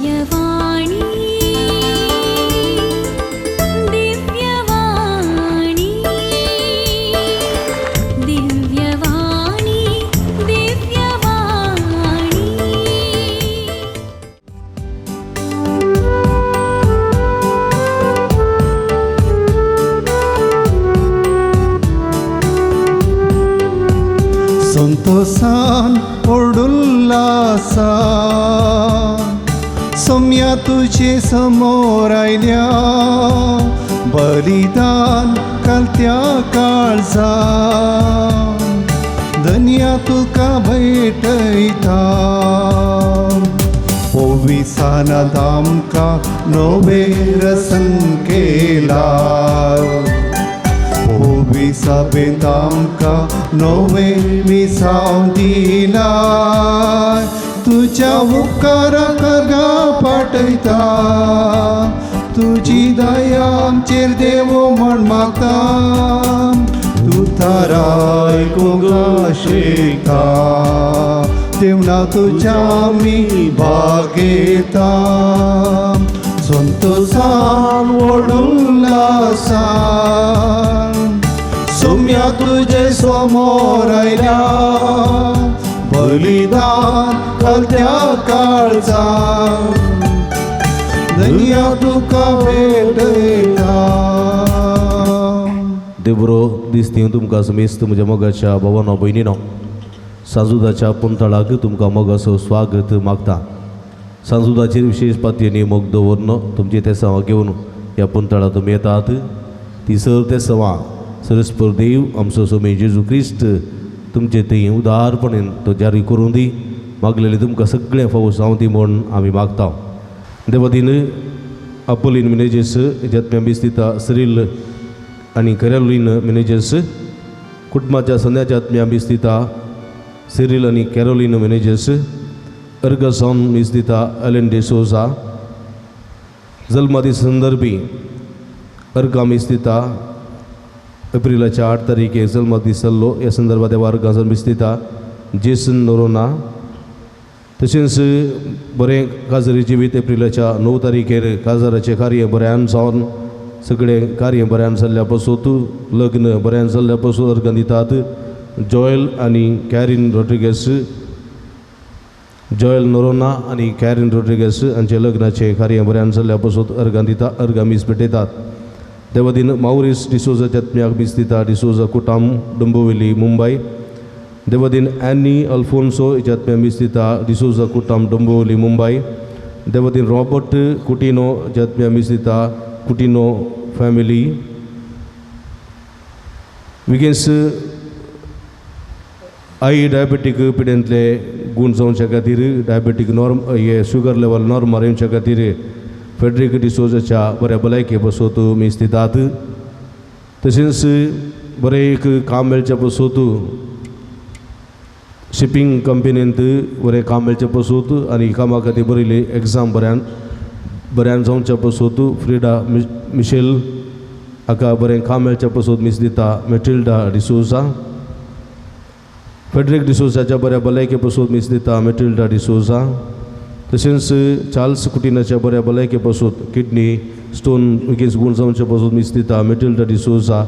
दिव्यवाणी दिव्यवाणी दिव्यवाणी दिव्यवाणी। संतोषान ओडुल्लासा सोम्या तुझे समोर आयल्या बलिदान कालत्या काळजा धन्या तुका भेटयता पोविसान आमकां नवे रसन केला पोविसाबेंत आमकां नवे मिसांव दिला तुज्या उपकाराक गा पाठयता तुजी दया आमचेर देवो म्हण मागता तूं थाराय आशेता देवना तुज्या आमी भागयता संतोषान व्हड उल्लासान सोम्या तुजे समोर आयल्या बलिदान घालत्या काळजा दर्या तुका भेटयता। देव बरो दिसती तुमकां समेस्त म्हज्या मोगाच्या भावानो भयणीनो सांजुदाच्या पुंतळाक तुमकां मोगाचो स्वागत मागता। सांजुदाचेर विशेष पातयेनी मोग दवरन तुमची तेसांवां घेवन ह्या पुंतळा तुमी येतात ती सर तेसांवां सरस्पर देव आमचो सोमी जेजू क्रिस्त तुमचे थंय उदारपणान तो जारी करूं दी मागलेले तुमकां सगळें फावो जावं दी म्हूण आमी मागता। देवादीन आपोलीन मिनेजेस ज्यात्म्या मिस्तिता सिरील आनी कॅरोलीन मिनेजेस कुटुंबाच्या संध्याच्या आत्म्या मिस्तिता सिरील आनी कॅरोलीन मिनेजेस अर्गसॉन मिस्तिता एलन डिसोजा जल्मादी संदर्भी अर्गा मिस्तिता एप्रिलाच्या 8 तारखेक जल्मादी सल्लो ह्या संदर्भात देवा अर्गासन मिस्तिता जेसन नोरोना तशेंच बरें काजरी जिवीत एप्रिलाच्या 9 तारखेर काजाराचें कार्य बऱ्यान जावन सगळें कार्य बऱ्यान जाल्ल्या पासून लग्न बऱ्यान जाल्ल्या पासून अर्गां दितात जॉयल आनी कॅरीन रॉड्रिगस जॉयल नोरोना आनी कॅरीन रॉड्रिगस हांचे लग्नाचें कार्य बऱ्यान जाल्ल्या पासून अर्गां दिता अर्गां मीस भेटयतात। देवादीन मावरीस डिसोजा आत्म्याक मीस दिता डिसोजा कुटाम डोंबिवली मुंबय। देवादीन एनी अल्फोन्सो हिच्या आत्म्याक मीस दिता डिसोजा कुटाम डोंबिवली मुंबय। देवादीन रॉबर्ट कुटिनो हिच्या आत्म्याक मीस दिता कुटिनो फॅमिली। विगेन्स आई डायबेटीक पिडेंतले गूण जावच्या खातीर डायबेटीक नॉर्म हे शुगर लेवल नॉर्मल येवच्या खातीर फेडरीक डिसोजाच्या बऱ्या भलायके पासत मीस दितात। तशेंच बरें एक काम मेळच्या पासत शिपींग कंपनींत बरें काम मेळचें पासत आनी कामा खातीर बरयल्ली एग्जाम बऱ्यान जावच्या पासत फ्रिडा मिशेल हाका बरें काम मेळच्या पासत मीस दिता मेटिल्डा डिसोजा। फेडरीक डिसोजाच्या बऱ्या भलायके पासत मीस दिता मेटिल्डा डिसोजा। तशेंच चार्ल्स कुटिनाच्या बऱ्या भलायके पासत किडनी स्टोन विकेस गूण जावच्या पासत मीस दिता मेटिल्डा डिसोजा।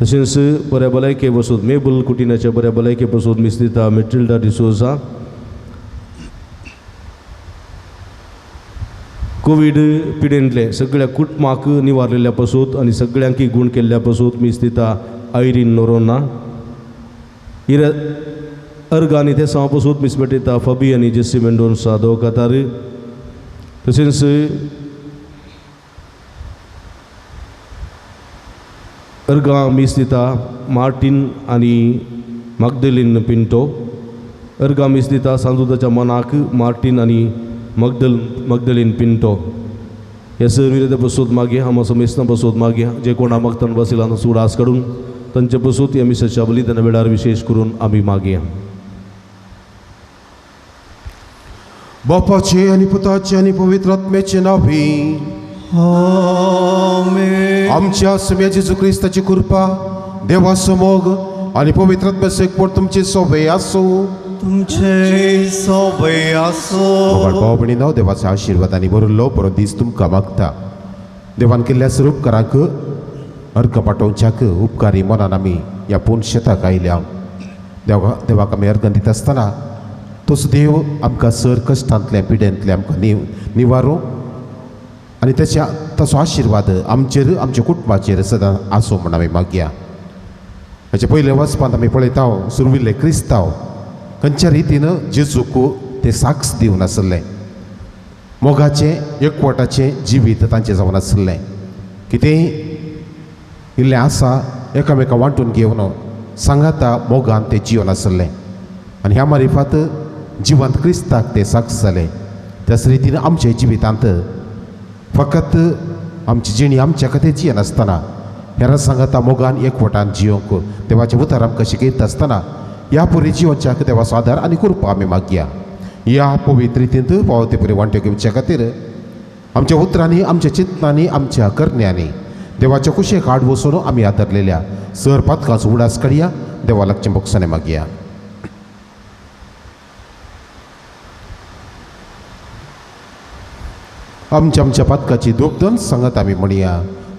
तशेंच बऱ्या भलायके पासत मेबल कुटिनाच्या बऱ्या भलायके पासत मीस दिता मेटिल्डा डिसोजा। कोवीड पिडेंतले सगळ्या कुटुंबाक निवारलेल्या पासत आनी सगळ्यांकी गूण केल्ल्या पासत मीस दिता आयरीन नोरोना। इरा अर्गा आनी तेसांवा पासत मीस भेटयता फबी आनी जेसी मेंडोन्सा दोकातार। तशेंच अर्गा मीस दिता मार्टीन आनी मागदेलीन पिंटो। अर्गा मीस दिता सांजुदाच्या मनाक मार्टीन आनी मगदलीन पिंटो। ह्या सर पासत मागया आमचो मेस्तां पासत मागया जे कोणा मागतान बसयला उडास काडून तांचे पासत ह्या मिसाच्या बलिदाना वेळार विशेष करून आमी मागया। बापाचे आनी पुताचे आनी पवित्र आत्म्याचे नांवी आमेन। आमच्या स्वामी जेजू क्रिस्ताची कृपा देवाचो मोग आनी पवित्र आत्म्याचो एकवट तुमचे सोबे आसूं। तुमचे सोबे आसो. भाव भयणीनो, देवाच्या आशिर्वादांनी भरिल्लो बरो दीस तुमकां मागता. देवान केल्ल्या स्वरूपकारांक अर्घ पाठोवच्याक उपकारी मनान आमी ह्या पूर्ण शेताक आयल्या. देवाक आमी अर्घ दिता आसतना तोच देव आमकां सर कश्टांतल्या पिड्यांतले आमकां निवारो आनी तेच्या ताचो आशिर्वाद आमचेर आमच्या कुटुंबाचेर सदां आसूं म्हूण आमी मागया. हाचे पयले वचपांत आमी पळयता सुरविल्ले क्रिस्तांव खंयच्या रितीन जेजूक ते साक्ष दिवन आसले. मोगाचें एकवटाचें जिवीत तांचें जावन आसलें. कितेंय इल्लें आसा एकामेका वांटून घेवन सांगाता मोगान ते जिवन आसलें आनी ह्या मारिफात जिवंत क्रिस्ताक ते साक्ष जाले. त्याच रितीन आमच्या जिवितांत फकत आमची जिणी आमच्या खातीर जियेनासतना हेरां सांगाता मोगान एकवटान जियोंक देवाचें उतर आमकां शिकयता आसतना ह्या पुरी जिवनच्याक देवाचो आदार आनी कृपा आमी मागया. ह्या पवित्र रितींत फावो ते पुरी वांट्यो घेवच्या खातीर आमच्या उतरांनी आमच्या चिंतनांनी आमच्या करण्यांनी देवाच्या कुशेक आड वचून आमी आदरलेल्या सर पातकाचो उडास काडया. देवा लागचें बोगसाणें मागया. आमच्या आमच्या पातकाची दोगदन सांगत आमी म्हणया.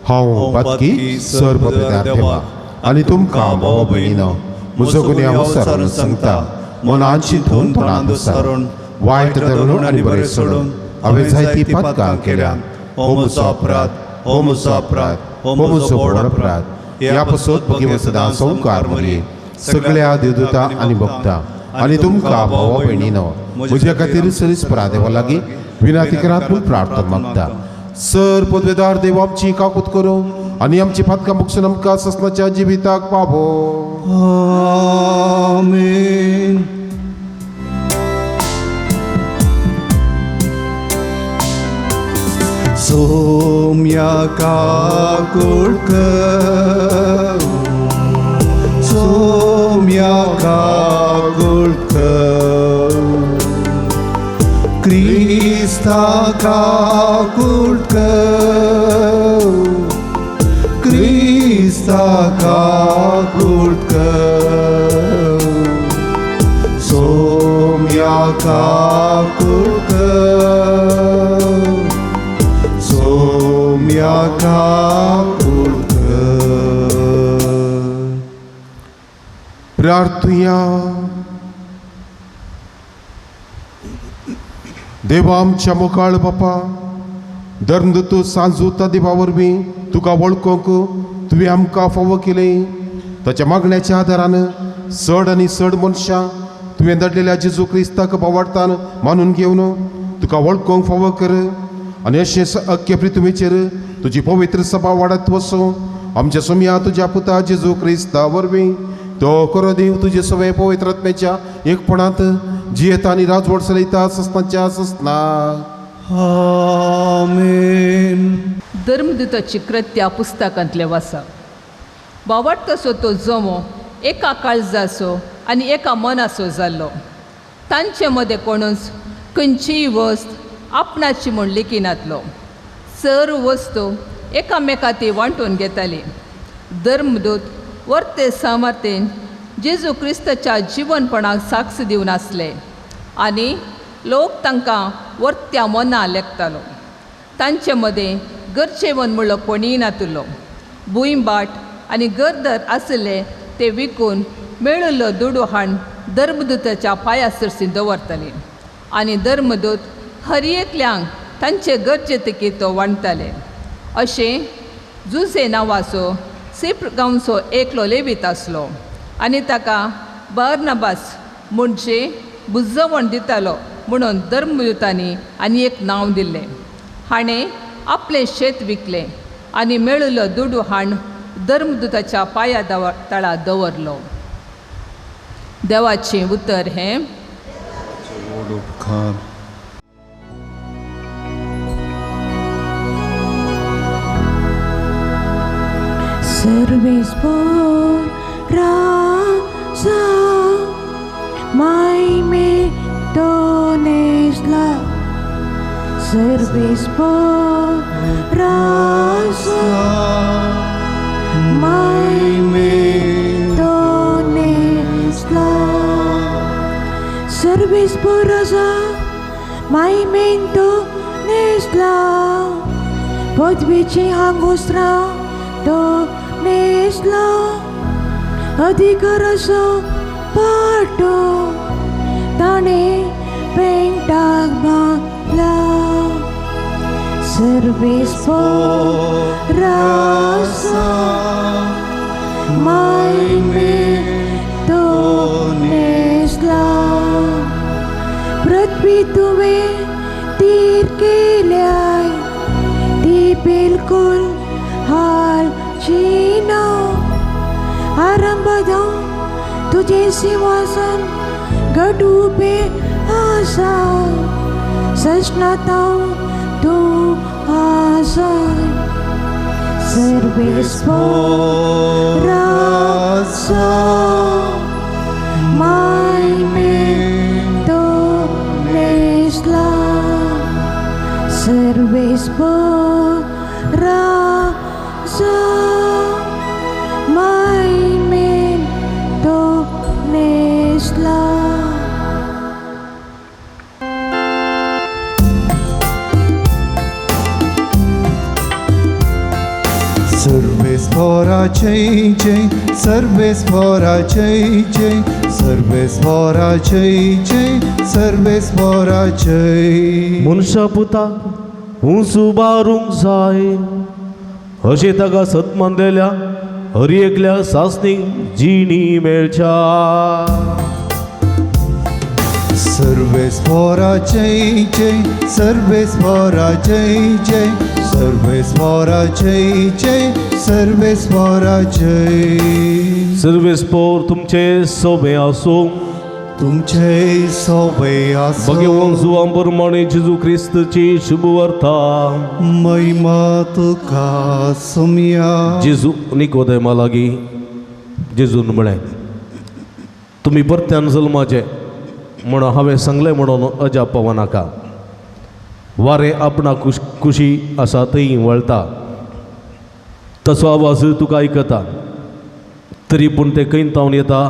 हांव पातकी सर पवित्र देवा आनी तुमकां भाव भयणीनो म्हजो गुन्यांव विसरून सांगता. मनान चिंतून तोंडान दुसारून वायट धरून आनी बरें सोडून हांवें जायतीं पातकां केल्या. हो म्हजो अपराध, हो म्हजो अपराध, हो म्हजो व्हड अपराध. ह्या पसत भगिनी सदां संवकार मरये सगळ्या देवदूता आनी भक्ता आनी तुमकां भावा भयणीनो म्हज्या खातीर सरीसपरा देवा लागीं विनंती करात म्हूण प्रार्थना मागता. सर पदवेदार देव आमची काकूत करूं आनी आमची पातकां मुक्षून आमकां ससनाच्या जिविताक पावो. आमेन. सोम्या काकुळकर, सोम्या काकुळकर, क्रिस्ता काकुळकर, क्रिस्ता काकुळकर, सोम्या काकुळकर, सोम्या काकुळकर. प्रार्थुया. देवा आमच्या मोगाळ बापा, धर्मदूत सांजूता देवा वरवीं तुका वळखूंक तुवें आमकां फावो केलें. ताच्या मागण्याच्या आदारान चड आनी चड मनशां तुवें धाडलेल्या जेजू क्रिस्ताक बावडतान मानून घेवन तुका वळखूंक फावो कर आनी अशें अख्खे पृथ्वीचेर तुजी पवित्र सभा वाडत वसूं. आमच्या सोम्या तुज्या पुता जेजू क्रिस्ता वरवीं तो करो देव तुजे सगळे पवित्र आत्म्याच्या एकपणांत जियेता आनी राजवट चलयता ससनाच्या ससना. आमेन. धर्मदूताची कृत्या पुस्तकांतलें वाचा. बावडतसो तो जमो एका काळजाचो आनी एका मनाचो जाल्लो. तांचे मदें कोणूच खंयचीय वस्त आपणाची म्हूण लेखिनातलो. सर वस्तू एकामेका ती वांटून घेताली. धर्मदूत वर्ते सामर्थेन जेजू क्रिस्ताच्या जिवनपणाक साक्ष दिवन आसले आनी लोक तांकां वर्त्या मना लेखतालो. तांचे मदें गरजेवन म्हणलो कोणीय नातुल्लो. भूंयबाट आनी गरदर आशिल्ले ते विकून मेळिल्लो दुडू हाण धर्मदूताच्या पांया सरशी दवरताले आनी धर्मदूत हर एकल्यांक तांचे गरजेतकी तो वांटताले. अशें जुझे नांवाचो सिप्र गांवचो एकलो लेवीत आसलो आनी ताका बार्नाबास म्हणजे बुजवण दितालो म्हणून धर्मदूतांनी आनी एक नांव दिल्लें. हाणें आपलें शेत विकलें आनी मेळिल्लो दुडू हाण धर्मदूताच्या पांया तळा दवरलो. देवाचें उतर हें. Service Raza, my me donesla. Service Raza, my me donesla. पोरासा मायमेन तो न्हेसला पदवेचीं आंगोस्त्रां तो न्हेसला अधिकाराचो पाटो ताणें पेंटाक बांदला सर्वेस्पोरासा मायमेन तो न्हेसला पृथ्वी तुवें तीर केल्याय ती बिलकुल हालची ना आरंभदां तुजें सिंहासन घट उबें आसा सजनातां तूं आसाय सर्वेस्पोरासा मायमेन तो न्हेसला सर्वेस्पोरासा मायमेन तो न्हेसला. सर्वेस्पोरा जय जय, सर्वेस्पोरा जय जय, सर्वेस्पोरा जय जय, सर्वेस्पोरा जय. मनशा पुता उंच उबारूंक जाय अशें ताका सत मानलेल्या हर एकल्या सासणीक जिणी मेळच्या. सर्वेस्पोरा जय जय, सर्वेस्पोरा जय जय, सर्वेस्पोरा जय जय, सर्वेस्पोरा जय. सर्वेस्पोर तुमचे सोबे आसूं, तुमचे सोबे आसूं. भगवान जुवां प्रमाणे जेजू क्रिस्तची शुभवार्ता. महिमा तुका सोमया. जेजू निकोदेमा लागीं जेजून म्हळें, तुमी परत्यान जल्माचे म्हणून हांवें सांगलें म्हणून अजाप पावनाका. वारें आपणा कुशी आसा थंय वळटा, तसो आवाज तुका आयकता, तरी पूण तें खंय तावन येता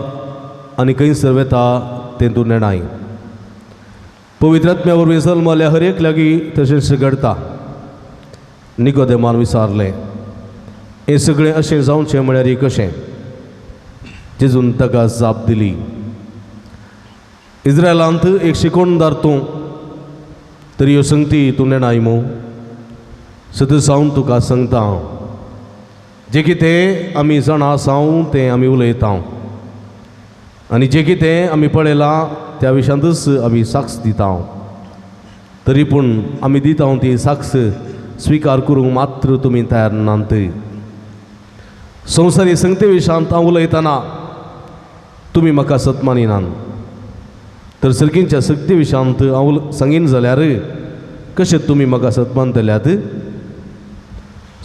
आनी खंयसर वेता तें तूं नेणाय. पवित्र आत्म्या वरवीं जल्मल्या हर एक लागीं तशेंच घडटा. निकोदेमान विचारलें, हें सगळें अशें जावचें म्हळ्यार कशें? जेजून ताका जाप दिली, इस्रायलांत एक शिकोणदार तूं, तरी ह्यो संगती तूं नेणाय मू? सदां सावन तुका सांगता हांव, जें कितें आमी जाणा आसाव तें आमी उलयता आनी जें कितें आमी पळयलां त्या विशयांतूच आमी साक्ष दिता. तरी पूण आमी दिता ती साक्ष स्विकार करूंक मात्र तुमी तयार नात. संवसारी संगते विशयांत हांव उलयतना तुमी म्हाका सत मानिनात, तर सर्गींच्या सक्ती विशयांत हांव सांगीन जाल्यार कशें तुमी म्हाका सत मानतल्यात?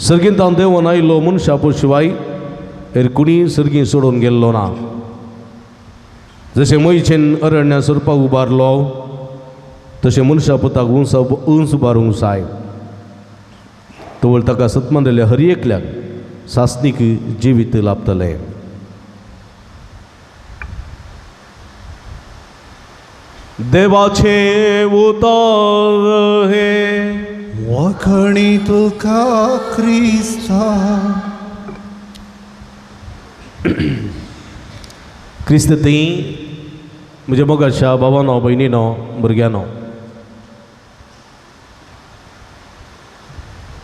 सर्गींत देंवन आयलो मनशा शिवाय हेर कोणीय सर्गीं सोडून गेल्लो ना. जशें मयचेन अरण्या सोरपाक उबारलो तशें मनशा पुताक उंच उंच उबारूंक जाय. तवळ ताका सतमानलेल्या हर एकल्याक सासणीक जिवीत लाभतलें. देवाचें उतर हें. वखणी तुका क्रिस्ता. क्रिस्त थंय म्हज्या मोगाच्या बाबानो भयणीनो भुरग्यांनो,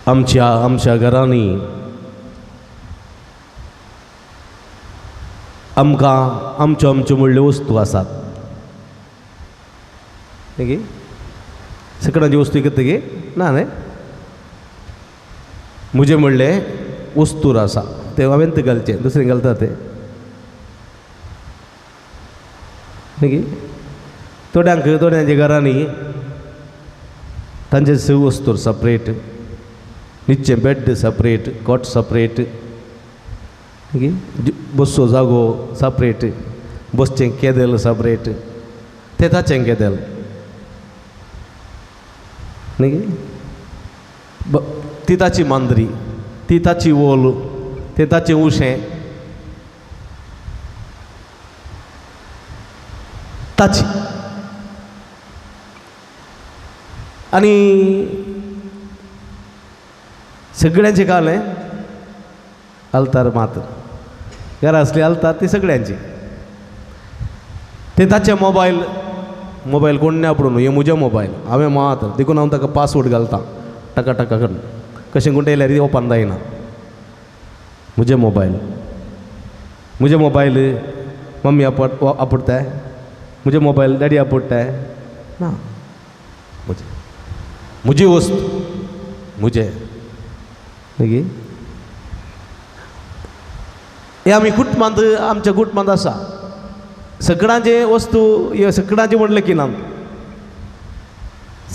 आमच्या आमच्या घरांनी आमकां आमच्यो आमच्यो म्हणल्यो वस्तू आसात. गे सकडांची वस्तू कितें गे ना न्हय? म्हजें म्हणलें वस्तूर आसा तें हांवें तें घालचें, दुसरें घालता तें न्ही. थोड्यांक थोड्यांच्या घरांनी तांचे सगळ्यो वस्तूर सपरेट, न्हिदचें बेड सपरेट, कॉट सपरेट, बसचो जागो सपरेट, बसचें केदेल सपरेट, तें ताचें केदेल न्ही. ती ताची मांद्री, ती ताची ओल, तें ताचें उशें, ताची. आनी सगळ्यांचें कालें आल्तार मात घरा आसली आल्तार ती सगळ्यांची. ते ताचे मोबायल मोबायल कोण न्ही आपडून हे म्हजें मोबायल हांवें मात देखून हांव ताका पासवर्ड घालता टका टका करून कशें कोण येयल्यार ओपन जायना. म्हजें मोबायल म्हजें मोबायल मम्मी आपडताय, म्हजें मोबायल डॅडी आपडटाय ना, म्हजें म्हजी वस्त म्हजें. मागीर हे आमी कुटुंबांत आमच्या कुटुंबांत आसा सगळ्यांचे वस्तू हे सगळ्यांचे म्हणलें की ना,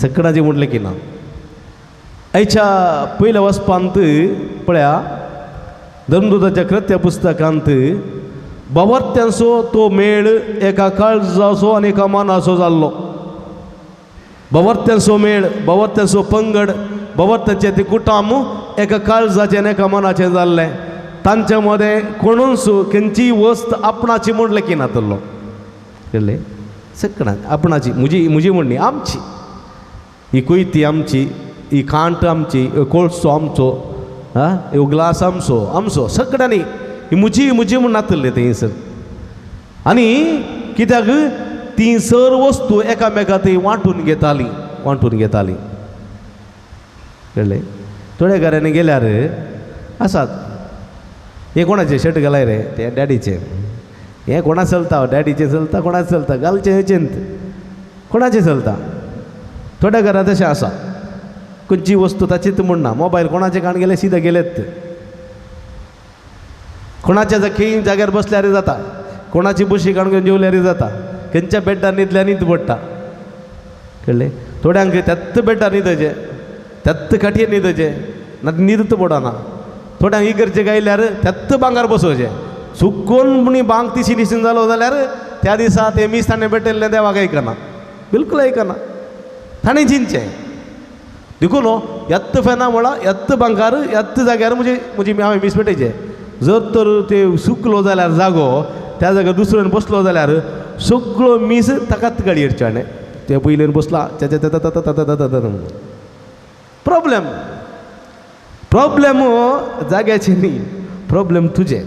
सगळ्यांचे म्हणलें की ना. आयच्या पयल्या वचपांत पळया धर्मदूताच्या कृत्य पुस्तकांत बावर्त्यांचो तो मेळ एका काळजाचो आनी एका मनाचो जाल्लो. बावर्त्यांचो मेळ, बावर्त्यांचो पंगड, बावर्त्यांचें तें कुटाम एका काळजाचें आनी एका मनाचें जाल्लें. तांच्या मदें कोणूच खंयचीय वस्त आपणाची म्हणलें की नातलो कळ्ळें. सगळ्यांक आपणाची म्हजी म्हजी म्हणणी आमची ही कोयती आमची, ही कांट आमची, कोळसो आमचो, आं ह्यो ग्लास आमचो आमचो सगळ्यांनी ही म्हजी म्हजी म्हूण नातले थंयसर. आनी कित्याक ती सर वस्तू एकामेका ती वांटून घेताली वांटून घेताली कळ्ळें. थोड्या घरांनी गेल्यार आसात हें कोणाचें शर्ट घालाय रे ते डॅडीचें, हें कोणा चलता डॅडीचें चलता, कोणा चलता घालचें हेचेंत कोणाचें चलता. थोड्या घरांत तशें आसा खंयची वस्तू ताचीच म्हण ना. मोबायल कोणाचें काण गेले सिधा गेलेत, कोणाच्या खंय जाग्यार बसल्यार जाता, कोणाची बशी काडून घेवन जेवल्यार जाता, खंयच्या बेड्डार न्हिदल्यार न्हीद पडटा कळ्ळें. थोड्यांक त्याच बेड्डार न्हिदचें, त्याच खाटयेर न्हिदचें, ना न्हीद पडना. थोड्यांक इगर्जेक आयल्यार त्याच बांगार बसोवचें, चुकोन म्हणी बांग तिशी निशीन जालो जाल्यार त्या दिसा ते मीस ताणें भेटयल्लें देवाक आयकना, बिलकूल आयकना, ताणें चिंतचें. देखून येत्त फॅना म्हळा येत्त बांकार येत्त जाग्यार म्हजी म्हजी हांवें मीस भेटयचें. जर तर ते सुकलो जाल्यार जागो त्या जाग्यार दुसऱ्यान बसलो जाल्यार सगळो मीस ताकाच गाडी हाडचें हाणें ते पयल्यान बसला. प्रॉब्लेम प्रॉब्लेम जाग्याचे न्ही, प्रॉब्लेम तुजें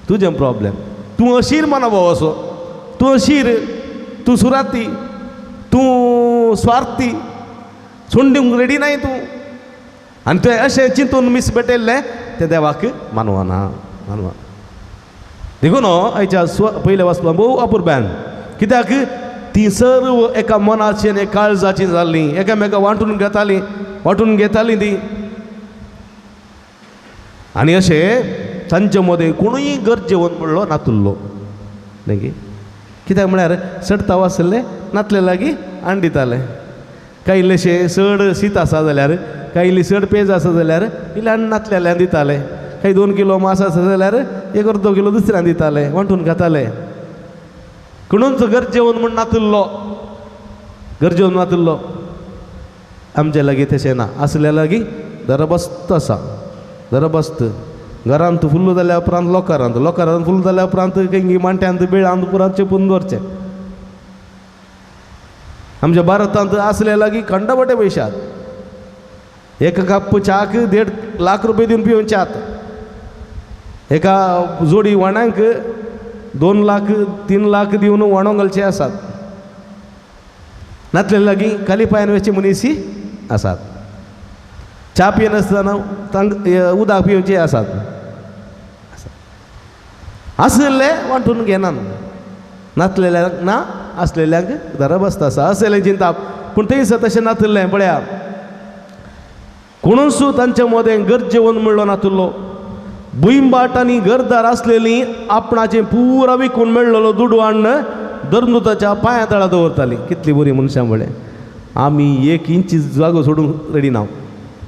तुजें प्रॉब्लेम. तूं अशीर मना भाव असो, तूं अशीर, तूं सुराती, तूं स्वार्थी, सोडून दिवंक रेडी नाय तूं. आनी तुवें अशें चिंतून मीस भेटयल्लें तें देवाक मानवना मानवा. देखून आयच्या पयल्या वाचपा भोव अपुरबायन कित्याक ती सर्व एका मनाची आनी काळजाची जाल्लीं, एकामेका वांटून घेतालीं वांटून घेतालीं ती. आनी अशें तांचे मदें कोणूय गरजेवन पडलो नातुल्लो न्ही. कित्याक म्हळ्यार चडताव आसले नातले लागीं हाडून दिताले. कांय इल्लेशें चड शीत आसा जाल्यार, कांय इल्ली चड पेज आसा जाल्यार इल्लें हाडून नातलेल्यान दिताले. कांय 2 किलो मांस आसा जाल्यार 1 अर्दो किलो दुसऱ्यान दिताले, वांटून खाताले. कोणूच गरजेवन म्हूण नातुल्लो, गरजेवन नातुल्लो. आमचे लागीं तशें ना, आसल्या लागीं दरबस्त आसा, दरबस्त. घरांत फुल्ल जाल्या उपरांत लोकारांत, लोकारांत फुल्ल जाल्या उपरांत खंय मांट्यांत बिळांत पुरांत चेपून दवरचें. आमच्या भारतांत आसल्या लागीं खंडबटे पयशात, एक कप च्याक 1.5 लाख रुपये दिवन पिवचे आत, एका जोडी वाणांक 2 लाख 3 लाख दिवन वाणो घालचे आसात. नातले लागीं खाली पांयान वचचे मनीसी आसात, च्या पियेनासतना तांकां उदक पिवचे आसात. आसले वांटून घेनात, नातलेल्यांक ना, आसलेल्यांक दरा बसता आसा आसलें चिंताप. पूण थंयसर तशें नातलें पळया, कोणूच तांचे मदें गरजेवन म्हणलो नातुल्लो. भुंयबाट आनी घरदार आसलेलीं आपणाचें पुरा विकून मेळ्ळलो दुडू हाडून धर्मदूताच्या पांया तळा दवरतालीं. कितली बरी मनशां पळय. आमी 1 इंच जागो सोडूंक रेडी ना,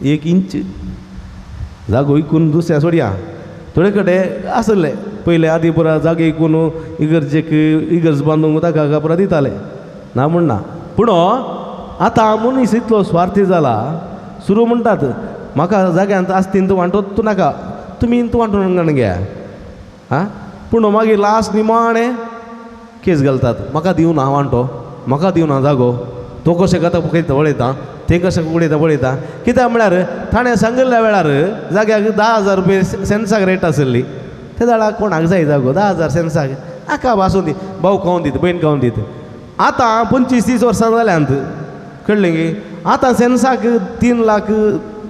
1 इंच जागो विकून दुसऱ्या सोडया. थोडे कडेन आसले पयले आदी पुरा जागे विकून इगर्जेक इगर्ज बांदूंक ताका पुरा दिताले, ना म्हण ना. पूण आतां मनीस इतलो स्वार्थी जाला, सुरू म्हणटात म्हाका जाग्यांत आसतीन तूं वांटोत तूं नाका, तुमी तूं वांटून घे आं. पूण मागीर लास्ट निमाणें केस घालतात, म्हाका दिवना वांटो, म्हाका दिवना जागो, तो कशें खाता पळयता वळयता. ते कशें उडयता पळयता कित्याक म्हळ्यार ताणें सांगिल्ल्या वेळार जाग्याक 10,000 रुपये सेन्साक रेट आशिल्ली. ते जाल्यार कोणाक जाय जागो 10,000 सेन्साक आका आसूं दी, भाव खावन दीत, भयण खावन दीत. आतां 25-30 वर्सां जाल्यांत, कळ्ळें की आतां सेन्साक 3 लाख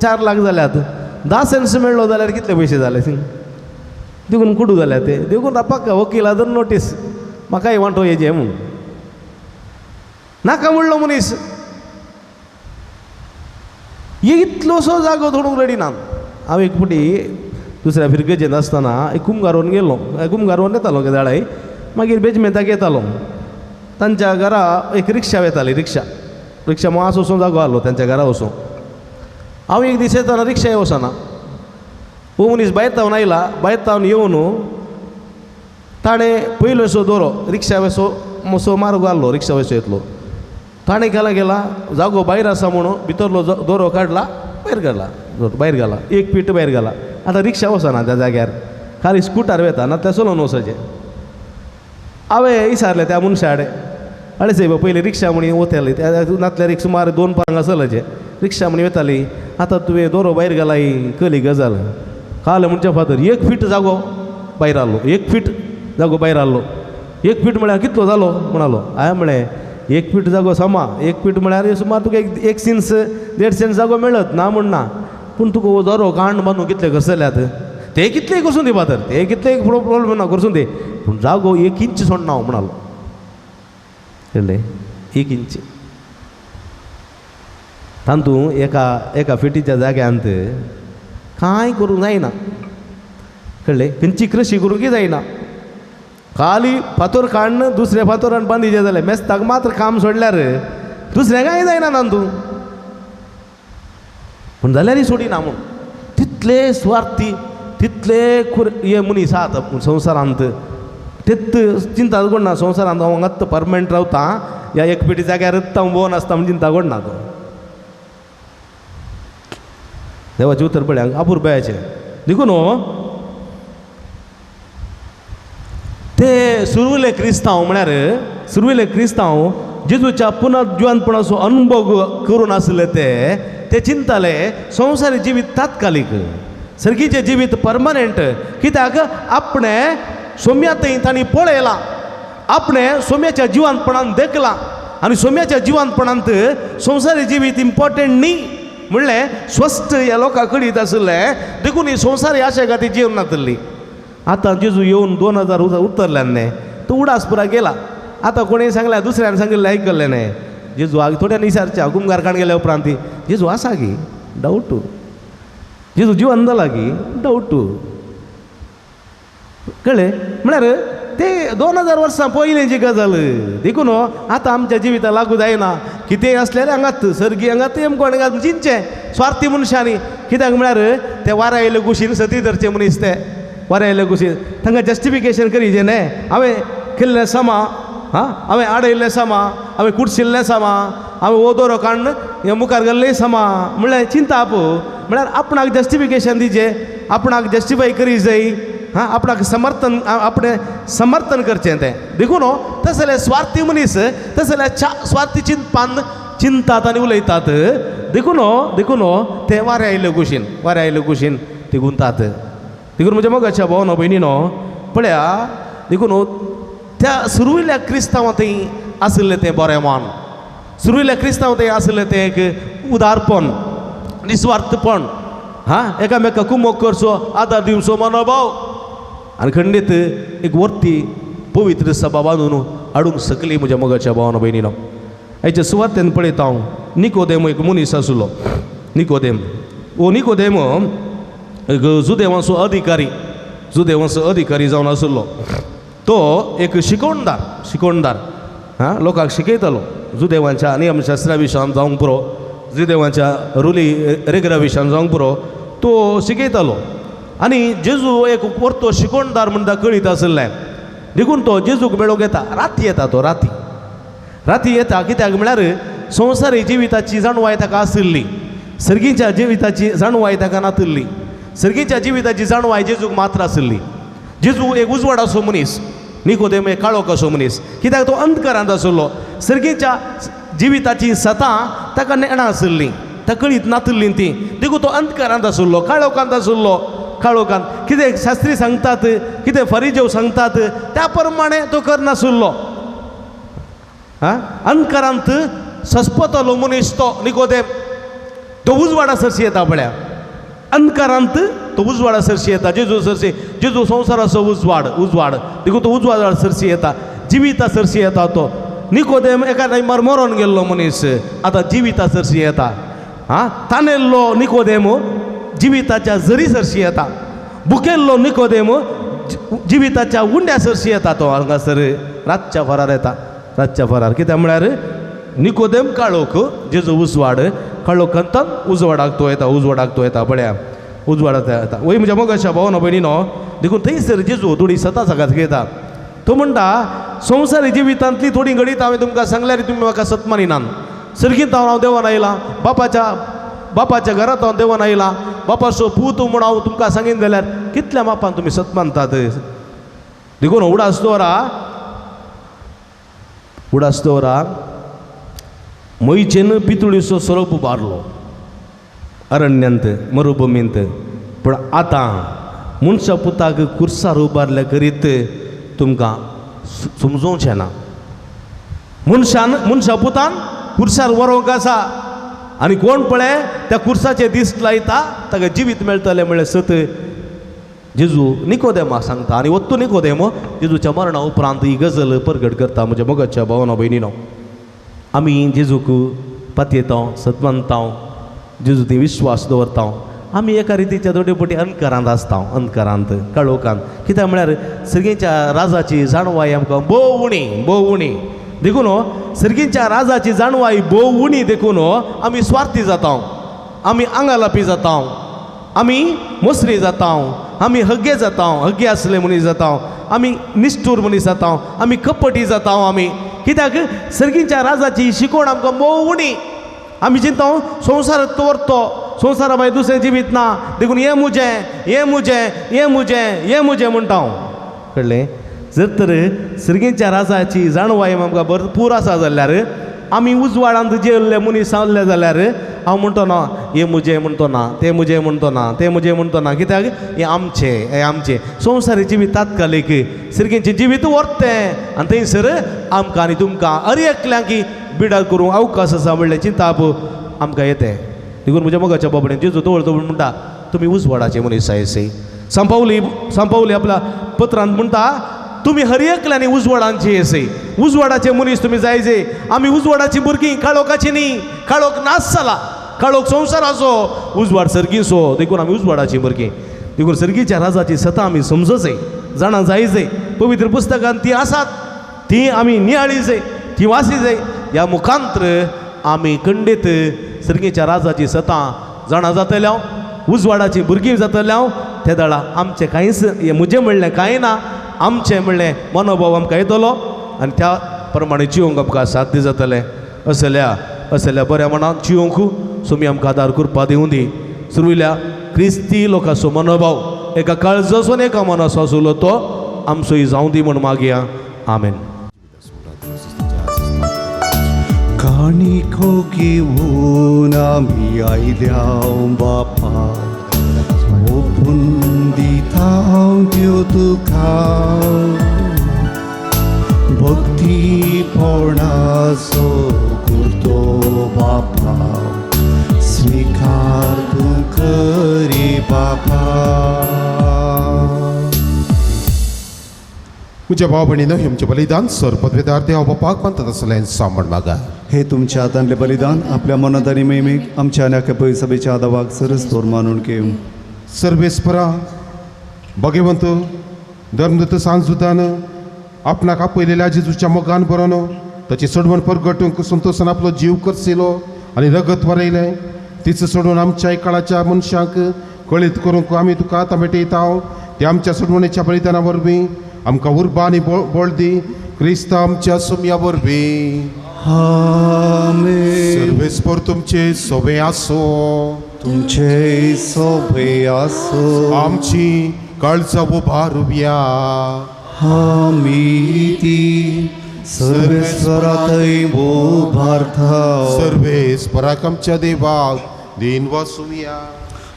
4 लाख जाल्यात. 10 सेन्स मेळ्ळो जाल्यार कितले पयशे जाले देखून कुडू जाल्या ते. देखून रापाक वकिला धरून नोटीस म्हाकाय वांटो येजे म्हूण नाका म्हणलो मनीस. इतलोसो जागो थोडूंक रेडी ना. हांव एक फावटी दुसऱ्या फिरगजेंत आसतना एक कुमगारोन गेलो, कुमगारोन येतालो केदाळाय, मागीर बेजमेंताक येतालो. तांच्या घरा एक रिक्षा येताली, रिक्षा रिक्षा मास वचून जागो आहलो तांच्या घरा वचून. हांव एक दीस येतना रिक्षा वचना, हो मनीस भायर तावन आयला, भायर तावन येवन ताणें पयलोसो दोरो रिक्षा वेसो मातसो मार्ग आहलो, रिक्षा वेसो येतलो. ताणें केला गेला जागो भायर आसा म्हणून भितरलो दोरो काडला, भायर काडला, भायर घाला, 1 फीट भायर घाला. आतां रिक्षा वचना त्या जाग्यार, खाली स्कुटर वेता ना त्या चलोवन वचचें. हांवें विचारलें त्या मनशा कडेन, आरे सायबा पयलीं रिक्षा म्हणी वताली, नातल्यार एक सुमार 2 पांगां चलचें रिक्षा म्हणी वताली, आतां तुवें दोरो भायर घाला ही कली गजाल. काल म्हणचे फादर 1 फीट जागो भायर आहलो, 1 फीट जागो भायर आहलो. 1 फीट म्हळ्यार कितलो जालो म्हणालो. हांवें म्हळें 1 फीट जागो समा, 1 फीट म्हळ्यार सुमार तुका 1 सेन्स 1.5 सेन्स जागो मेळत ना म्हण ना, पूण तुका हो दोरो कांड बांदून कितले घसरल्यात ते कितलेय करसून दी फादर, ते कितलेय प्रोब्लेम ना करसून दी, पूण जागो 1 इंच सोडना हांव म्हणालो. कळ्ळें? 1 इंच तातूंत एका एका फिटीच्या जाग्यांत कांय करूंक जायना, कळ्ळें? खंयची कृशी करूंकय जायना. खाली फातोर काडून दुसऱ्या फातोरान बांदिचें जालें, मेस्ताक मात्र काम सोडल्यार दुसऱ्या कांय जायना तातूंत. पूण जाल्यारय सोडिना म्हूण तितले सुवार्थी, तितले हे मनीस आहात संवसारांत. तेत चिंता कोण संवसारांत हांव हांगाच परमनंट रावता, ह्या 1 पेटी जाग्यारच हांव भोंवन आसता म्हूण चिंता कोण ना तो. देवाचें उतर पळय अपुरबायेचें. देखून ते सुर्विले क्रिस्तांव म्हळ्यार सुर्विले क्रिस्तांव जेजूच्या पुनर्जिवंतपणाचो अनुभव करून आसले ते ते चिंताले संवसारी जिवीत तात्कालीक, सर्गीचें जिवीत परमनंट. कित्याक आपणें सोम्या थंय तांणी पळयलां, आपणें सोम्याच्या जिवंतपणान देखलां, आनी सोम्याच्या जिवंतपणांत संवसारी जिवीत इम्पॉर्टंट न्ही म्हणलें स्वस्थ ह्या लोकां कळीत आशिल्लें. देखून ही संवसारी आशे खातीर जिवन नातिल्ली. आतां जेजू येवन 2000 उतरल्यान न्ही तो उडास पुरा गेला. आतां कोणें सांगल्या दुसऱ्यान सांगिल्लें आयकल्लें न्ही. जेजू आग थोड्यांनी विचारचें गुमगार काण गेल्या उपरांत जेजू आसा की डावट, जेजू जिवन जाला की डावट, कळ्ळें? म्हळ्यार ते 2000 वर्सां पयलींची गजाल. देखून आतां आमच्या जिविताक लागू जायना. कितेंय आसल्यार हांगात सर्गी हांगात कोण हांगात चिंतचें स्वार्थी मनशांनी. कित्याक म्हळ्यार ते वाऱ्या आयले कुशीन सती धरचे मनीस, ते वाऱ्या आयले कुशीन तांकां जस्टिफिकेशन करीचें न्हय. हांवें केल्लें समा, हां हांवें आडयल्लें समा, हांवें कुडशिल्लें समा, हांवें हो दोरो काडून हे मुखार गेल्लें समा म्हणल्यार चिंताप. म्हळ्यार आपणाक जस्टिफिकेशन दिचें, आपणाक जस्टिफाय करी जाय, हां आपणाक समर्थन, आपणें समर्थन करचें तें. देखून तसले स्वार्थी मनीस तसले स्वार्थी चिंतपान चिंतात आनी उलयतात. देखून देखून ते वाऱ्या आयले कुशीन, वाऱ्या आयले कुशीन ते गुंतात. देखून म्हज्या मोगाच्या भावनो भयणीनो पळया, देखून त्या सुर्विल्ल्या क्रिस्तांवां थंय आशिल्लें तें बरें मान, सुर्विल्ल्या क्रिस्तांव थंय आशिल्लें तें एक उदारपण, निस्वार्थपण, हां एकामेका कुमोक करचो, आदार दिवचो मनोभाव, आनी खंडीत एक वर्ती पवित्र सभा बांदून हाडूंक शकली म्हज्या मोगाच्या भावान भयणीनो. आयचे सुवातेन पळयता हांव निकोदेम एक मनीस आशिल्लो. निकोदेम हो निकोदेम एक जुदेवांचो अधिकारी, जुदेवांचो अधिकारी जावन आशिल्लो. तो एक शिकवणदार, शिकवणदार हां लोकांक शिकयतालो जुदेवांच्या नियमशास्त्रा विशयान जावंक पुरो, जुदेवांच्या रुली रेगरा विशयान जावंक पुरो, तो शिकयतालो. आनी जेजू एक परतो शिकवणदार म्हणटा कळीत आशिल्लें. देखून तो जेजूक मेळोवंक येता, राती येता तो, राती राती येता. कित्याक म्हळ्यार संवसारी जिविताची जाणवाय ताका आशिल्ली, सर्गीच्या जिविताची जाणवाय ताका नातिल्ली. सर्गीच्या जिविताची जाणवाय जेजूक मात्र आशिल्ली. जेजू एक उजवाड असो मनीस, निकोदेम एक काळोख असो मनीस. कित्याक तो अंधकारांत आशिल्लो, सर्गीच्या जिविताची सतां ताका नेणां आशिल्लीं, तकळीत नातिल्लीं ती. देखून तो अंधकारांत आशिल्लो, काळोखांत आशिल्लो. काळोखांत कितें शास्त्री सांगतात, कितें फरिजेव सांगतात त्या प्रमाणे तो करनाशिल्लो. आं, अंधकारांत सस्पतलो मनीस तो निकोदेम. तो उजवाडा सरशी येता पळया, अंधकारांत तो उजवाडा सरशी येता. जेजू सरशी, जेजू संवसाराचो उजवाड, उजवाड. देखून तो उजवाडा सरशी येता, जिविता सरशी येता तो. निकोदेम एका टायमार मरोन गेल्लो मनीस आतां जिविता सरशी येता. आं, तानेल्लो निकोदेम जिविताच्या जरी सरशी येता, भुकेल्लो निकोदेम जिविताच्या उंड्या सरशी येता. तो हांगासर रातच्या फरार येता, रातच्या फरार. कित्याक म्हळ्यार निकोदेम काळोख, जेजू उजवाड. काळोखांत उजवाडाक तो येता, उजवाडाक तो येता पळया, उजवाडाक येता. वय म्हज्या मोगाच्या भावना भयणीनो, देखून थंयसर जेजू थोडी सतां सकाळ घेता. तो म्हणटा संवसारी जिवितांतली थोडी घडीत हांवें तुमकां सांगल्यार तुमी म्हाका सत मानिनात. सर्गींत हांव देवान आयला, बापाच्या घरांत हांव देवान आयला, बापाचो पूत म्हूण हांव तुमकां सांगीन जाल्यार कितल्या मापान तुमी सत मानतात. देखून उडास दवरा, उडास दवरा. मैचेन पितुळीचो सोरोप उबारलो अरण्यांत, मरुभुमींत. पूण आतां मनशा पुताक कुर्सार उबारल्या करीत तुमकां समजोवचें ना. मनशान, मनशा पुतान कुर्सार व्हरूंक आसा आनी कोण पळय त्या कुर्साचे दीस लायता ताका जिवीत मेळटलें म्हळ्यार सत जेजू निकोदेमा सांगता. आनी वत्तू निकोदेम जेजूच्या मरणा उपरांत ही गजल परगट करता. म्हज्या मोगाच्या भावना भयणीनो, आमी जेजूक पातयेता, सत मानता, जेजू ती विश्वास दवरता. आमी एका रितीच्या थोडे पटी अंधकारांत आसता, अंधकारांत, काळोखांत. कित्याक म्हळ्यार सर्गीच्या राजाची जाणवाय आमकां भोव उणी, भोव उणी. देखून सर्गीच्या राजाची जाणवाय भोव उणी, देखून आमी स्वार्थी जाता, आमी आंगालापी जाता, आमी मोसरी जाता, आमी हग्गे जाता, हग्गे आसले मनीस जाता, आमी निश्ठूर मनीस जाता, आमी कपटी जाता. आमी कित्याक सर्गीच्या राजाची शिकवण आमकां भोव उणी. आमी चिंता संवसार दवरतो, संवसारा भायर दुसरें जिवीत ना, देखून हें म्हजें, हें म्हजें, हें म्हजें, हें म्हजें म्हणटा हांव. कळ्ळें? जर तर सर्गीच्या राजाची जाणवाय आमकां भरपूर आसा जाल्यार आमी उजवाडांत जेवल्ले मनीस आसले जाल्यार हांव म्हणटो ना हें म्हजें म्हणटो ना, तें म्हजें म्हणटो ना, तें म्हजें म्हणटो ना. कित्याक हें आमचें, हें आमचें. संवसारी जिवीत तात्कालीक, सर्गीचें जिवीत व्हरतें. आनी थंयसर आमकां आनी तुमकां हर एकल्यांक बिडार करूंक अवकाश आसा म्हणलें चिंताप आमकां येतें. देखून म्हज्या मोगाच्या बाबडेन जेजू तवळ तवळ म्हणटा तुमी उजवाडाचे मनीस आयसे. संपावली, संपावली आपल्या पत्रांत म्हणटा तुमी हर एकल्यांनी उजवाडांची असे, उजवाडाचे मनीस तुमी जायजे. आमी उजवाडाची भुरगीं, काळोखाची न्ही. काळोख नाश जाला, काळोख संवसाराचो, उजवाड सर्गीचो. देखून आमी उजवाडाची भुरगीं. देखून सर्गीच्या राजाची सतां आमी समजचे, जाणा जायजे. पवित्र पुस्तकांत ती आसात, ती आमी नियाळी जाय, ती वासी जाय. ह्या मुखांत्र आमी खंडीत सर्गीच्या राजाची सतां जाणा जातल्या, उजवाडाची भुरगीं जातल्या. ते दळा आमचें कांयच म्हजें म्हणलें कांय ना, आमचें म्हणलें मनोभाव आमकां येतलो आनी त्या प्रमाणे जिवंक आमकां साध्य जातलें. असल्या असल्या बऱ्या मनान जिवंक सुमी आमकां आदार करपा दिवं दी. सुरविल्या क्रिस्ती लोकांचो मनोभाव एका काळजाचो एका मनाचो आसलो तो आमचोय जावं दी म्हूण मागया. आमेन. काणिको घेवन आमी आयल्या बापा, ओपून दिता त्यो तुका, भक्तीपणाचो कुर्तो बापा, स्वीकार तूं करी बापा. म्हज्या भाव भयणीनो, हेमचें बलिदान सर पदवेदार देव बापाक मानतात आसलें सांबण मागा. हे तुमच्या हातांतलें बलिदान आपल्या मनांत आनी महिमेक आमच्या आनी आख्या पयसभेच्या आदावाक सरस तोर मानून घेवं. सर्वेस्परा भगवंत धर्मदत्त सांजुदान आपणाक आपयलेल्या जेजूच्या मोगान बरोवन ताची सोडवण परगटूंक संतोसान आपलो जीव करसिलो आनी रगत वरयलें. तीच सोडून आमच्या काळाच्या मनशांक कळीत करूंक आमी तुका आतां भेटयता. ते आमच्या सोडवणेच्या बलिदाना वरवीं आमकां उर्बा आनी बळ दी. क्रिस्त आमच्या सुमया वरवीं. आमेन. सर्वेस्पर तुमचे सोबे आसो, तुमचे सोबे आसो. आमची काळजा उबारुया. आमी ती सर्वेस्पराथंय उबारता. सर्वेस्पराक आमच्या देवाक दिन वासुया.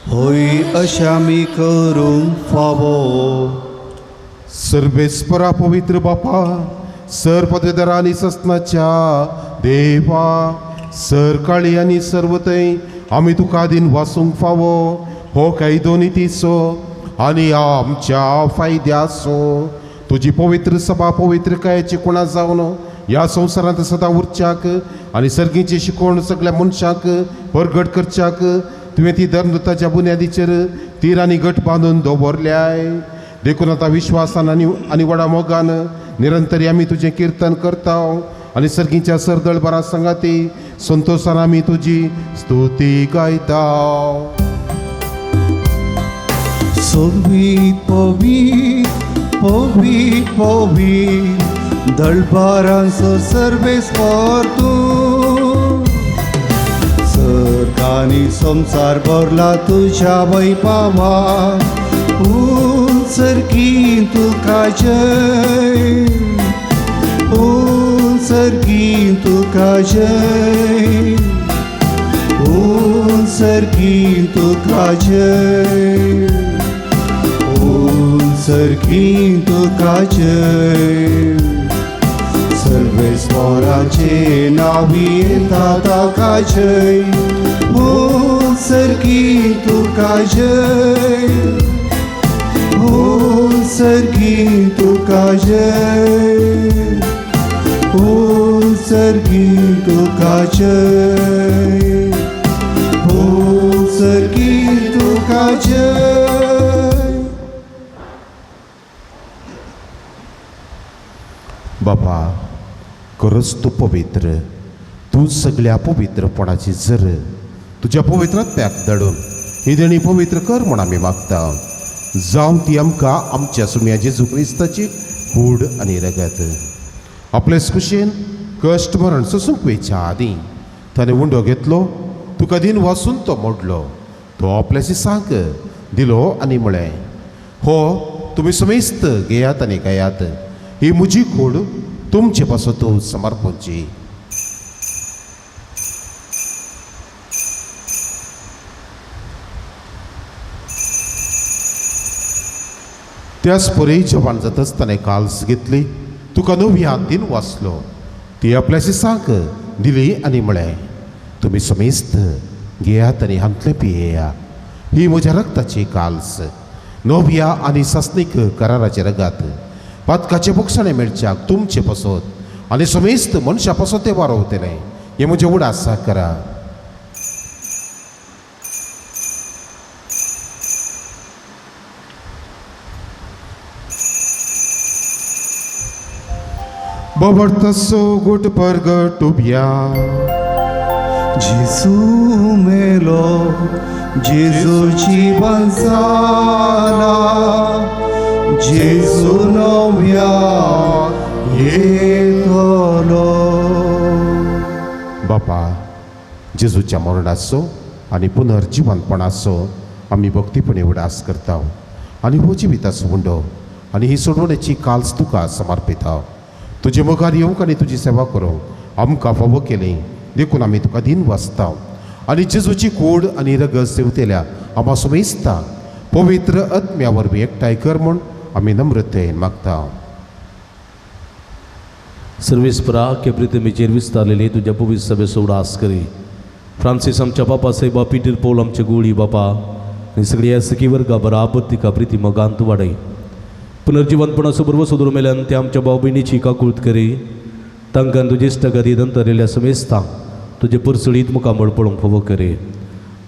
होय अशें आमी करूंक फावो. सर्वेस्परा पवित्र बापा, सर पदवेदारा आनी ससनाच्या देवा, सर काळी आनी सर्वथंय आमी तुका दिन वासूंक फावो. हो कायदो नितीचो आनी आमच्या फायद्याचो. तुजी पवित्र सभा पवित्रकायेची कुणा जावन ह्या संवसारांत सदां उरच्याक आनी सर्गीची शिकवण सगळ्या मनशांक परगट करच्याक तुवें ती धर्मदूताच्या बुन्यादीचेर तीर आनी गट बांदून दवरल्याय. देखून आतां विश्वासान आनी व्हडा मोगान निरंतरी आमी तुजें किर्तन करता आनी सर्गीच्या सरदळ बरा सांगाती संतोशान आमी तुजी स्तुती गायता. सोबीत पवित्र पवित्र पवित्र दळबारांचो सर्वेस्पर तूं, सर्गांनी संवसार भरला तुज्या वैभवा. उंच तुका जय, उंच तुका जय, उंच तुका जय, उंच तुका जय. सर्वेस्पराचे नांवी येता ताका जय, उंच तुका जय, उंच तुका जय, उंच तुका जय, उंच तुका जय. बाबा, खरोच तूं पवित्र, तूं सगळ्या पवित्रपणाची जर. तुज्या पवित्रात्म्याक धाडून ही देणी पवित्र कर म्हूण आमी मागता. जावं ती आमकां आमच्या सुम्या जेजू क्रिस्ताची कूड आनी रगत. आपले कुशेन कश्ट मरण सोसूंक वयच्या आदीं ताणें उंडो घेतलो, तुका दिन वासून तो मोडलो, तो आपल्याशी सांग दिलो आनी म्हळें, हो तुमी समेस्त घेयात आनी गायात, ही म्हजी कूड तुमचे पासत समर्पणची. त्याच परी जेवण जातच ताणें काल्स घेतली, तुका नव्यान दिन वाचलो, ती आपल्याशी सांग दिली आनी म्हळें, तुमी समेस्त घेयात आनी हांतलें पियेया, ही म्हज्या रक्ताची काल्स, नव्या आनी सासणीक कराराचे रगात, पातकाचे बोगसणें मेळच्याक तुमचे पासत आनी समेस्त मनशा पासत तें वारोवतलें. हें म्हजें उडास करा. बबडतसो गुट परगट उब्या. जेजू मेलो, जेजूची बंसाला, जेजू नव्या येतलो. बापा, जेजूच्या मरणाचो आनी पुनर्जिवनपणाचो आमी भक्तीपणी उडास करता आनी हो जिविताचो उंडो आनी ही सोडवणेची काल्स तुका समर्पिता. तुजे मुखार येवंक आनी तुजी सेवा करूंक आमकां फावो केली देखून आमी तुका दिन वाचता आनी जेजूची कूड आनी रगत सेवतेल्या आमा सुमेस्ता पवित्र आत्म्या वरवीं एकठांय कर म्हूण आमी नम्रतेन मागता. सर्वेस्परा के प्रितमेचेर विस्तारलेली तुज्या पवित्र सभेचो उडास करी. फ्रांसीस आमच्या बापा साहेबा, पिटर पौल आमचे गोळी बापा आनी सगळी सखी वर्गा बराबर तिका प्रिती मोगांत वाडय. पुनर्जिवनपणाचो बरोबर सोदून मेल्यान ते आमच्या भाव भयणीची काकूळत करी. तांकां तुजे इश्टागती दंतरलेल्या समेस्तांक तुजे परसळीत मुखामळ पळोवंक फावो करी.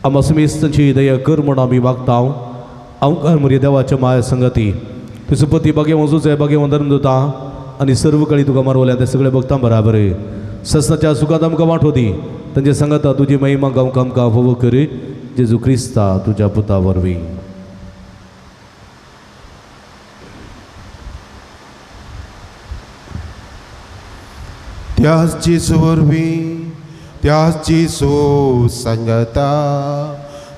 आमा समेस्तांची दया कर म्हूण आमी मागता. अवकार म्हऱ्या देवाच्या माया संगती तुजो पती बागेवन जुजय बागेवन धर्म दिता आनी सर्व कळी तुका मारवल्या ते सगळे भक्तां बराबर ससनाच्या सुखांत आमकां वांटो दी. तांचे सांगता तुजी महिमा गांवक आमकां फावो करी. जेजू क्रिस्ता तुज्या पुता वरवीं. त्याच जेजू वरवीं, त्याच जेजू सांगता,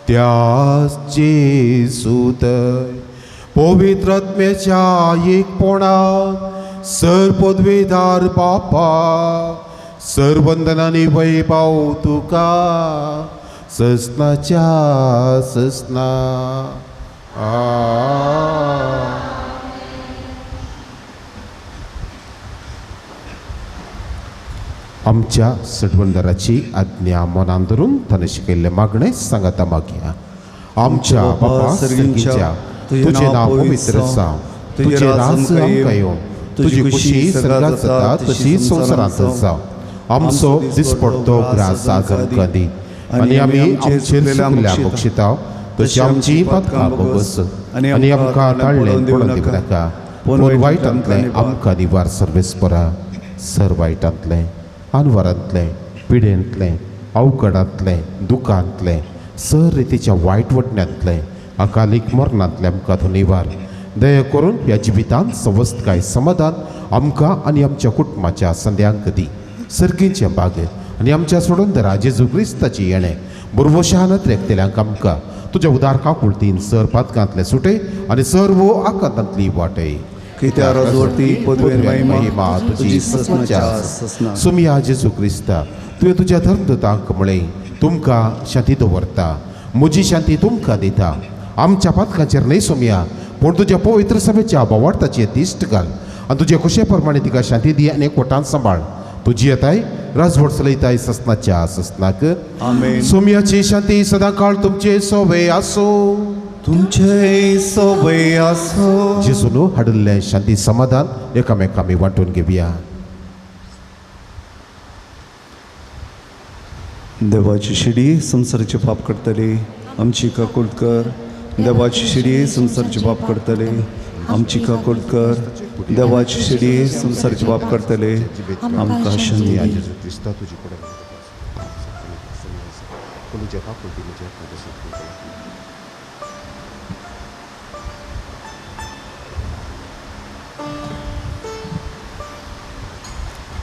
त्याच जेजू थंय पवित्र आत्म्याच्या एकपणात सर पदवीदार बापा सर वंदनांनी वैभव तुका ससनाच्या ससना. आमच्या सटवंदराची आज्ञा मनान धरून ताणें शिकयल्लें मागणें सांगाता मागया. आमच्या बापा सर्गीच्या, तुजें नांव पवित्र जावं, तुजें राज आमकां येवं, तुजी खुशी सर्गांत जाता तशी संवसारांत जावं. आमचो दिसपडतो ग्रास आज आमकां दी आनी आमी आमचेर चुकल्या बक्षिता तशी आमची पातकां भोगस आनी आमकां ताळ्ळें पडून दिवं नाका, पूण वायटांतलें आमकां निवार सर्वेस्परा. सर वायटांतलें, आनवरांतलें, पिडेंतलें, अवघडांतलें, दुखांतलें, सर रितीच्या वायट वटण्यांतलें, अकालीक मरणांतलें आमकां तूं निवार. दया करून ह्या जिवितांत सवस्तकाय समाधान आमकां आनी आमच्या कुटुंबाच्या संद्यांक दी. सर्गीचें बाग आनी आमच्या सोडून जेजू क्रिस्ताची येणें बुरवशान त्रेकतेल्यांक आमकां तुज्या उदार काकुळतीन सर पातकांतले सुटे आनी सर्व आकांतांतली वाटे. महिमा तुजी ससनाच्या. सुमिया जेजू क्रिस्ता, तुवें तुज्या धर्मदूतांक म्हळें तुमकां शांती दवरता, म्हजी शांती तुमकां दिता. आमच्या पातकांचेर न्हय सोमया, पूण तुज्या पवित्र सभेच्या बोवार्थाचेर दिश्ट घाल आनी तुजे खुशे प्रमाणे तिका शांती दी आनी एकवटान सांबाळ. तुजी येताय राजवट चलयताय ससनाच्या ससनाक. सोमयाची शांती सदांकाळ तुमचे सोवे आसो. तुमचे सोवे आसो. जेजून हाडिल्लें शांती समाधान एकामेकां आमी वांटून घेवया. देवाची शिडी संवसाराचे पाप करतली आमची काकूट कर. देवाची शिडी संवसाराचे पाप करतले आमची काकूट कर. देवाची शिडी संवसाराचे पाप करतले आमकां शांती दी.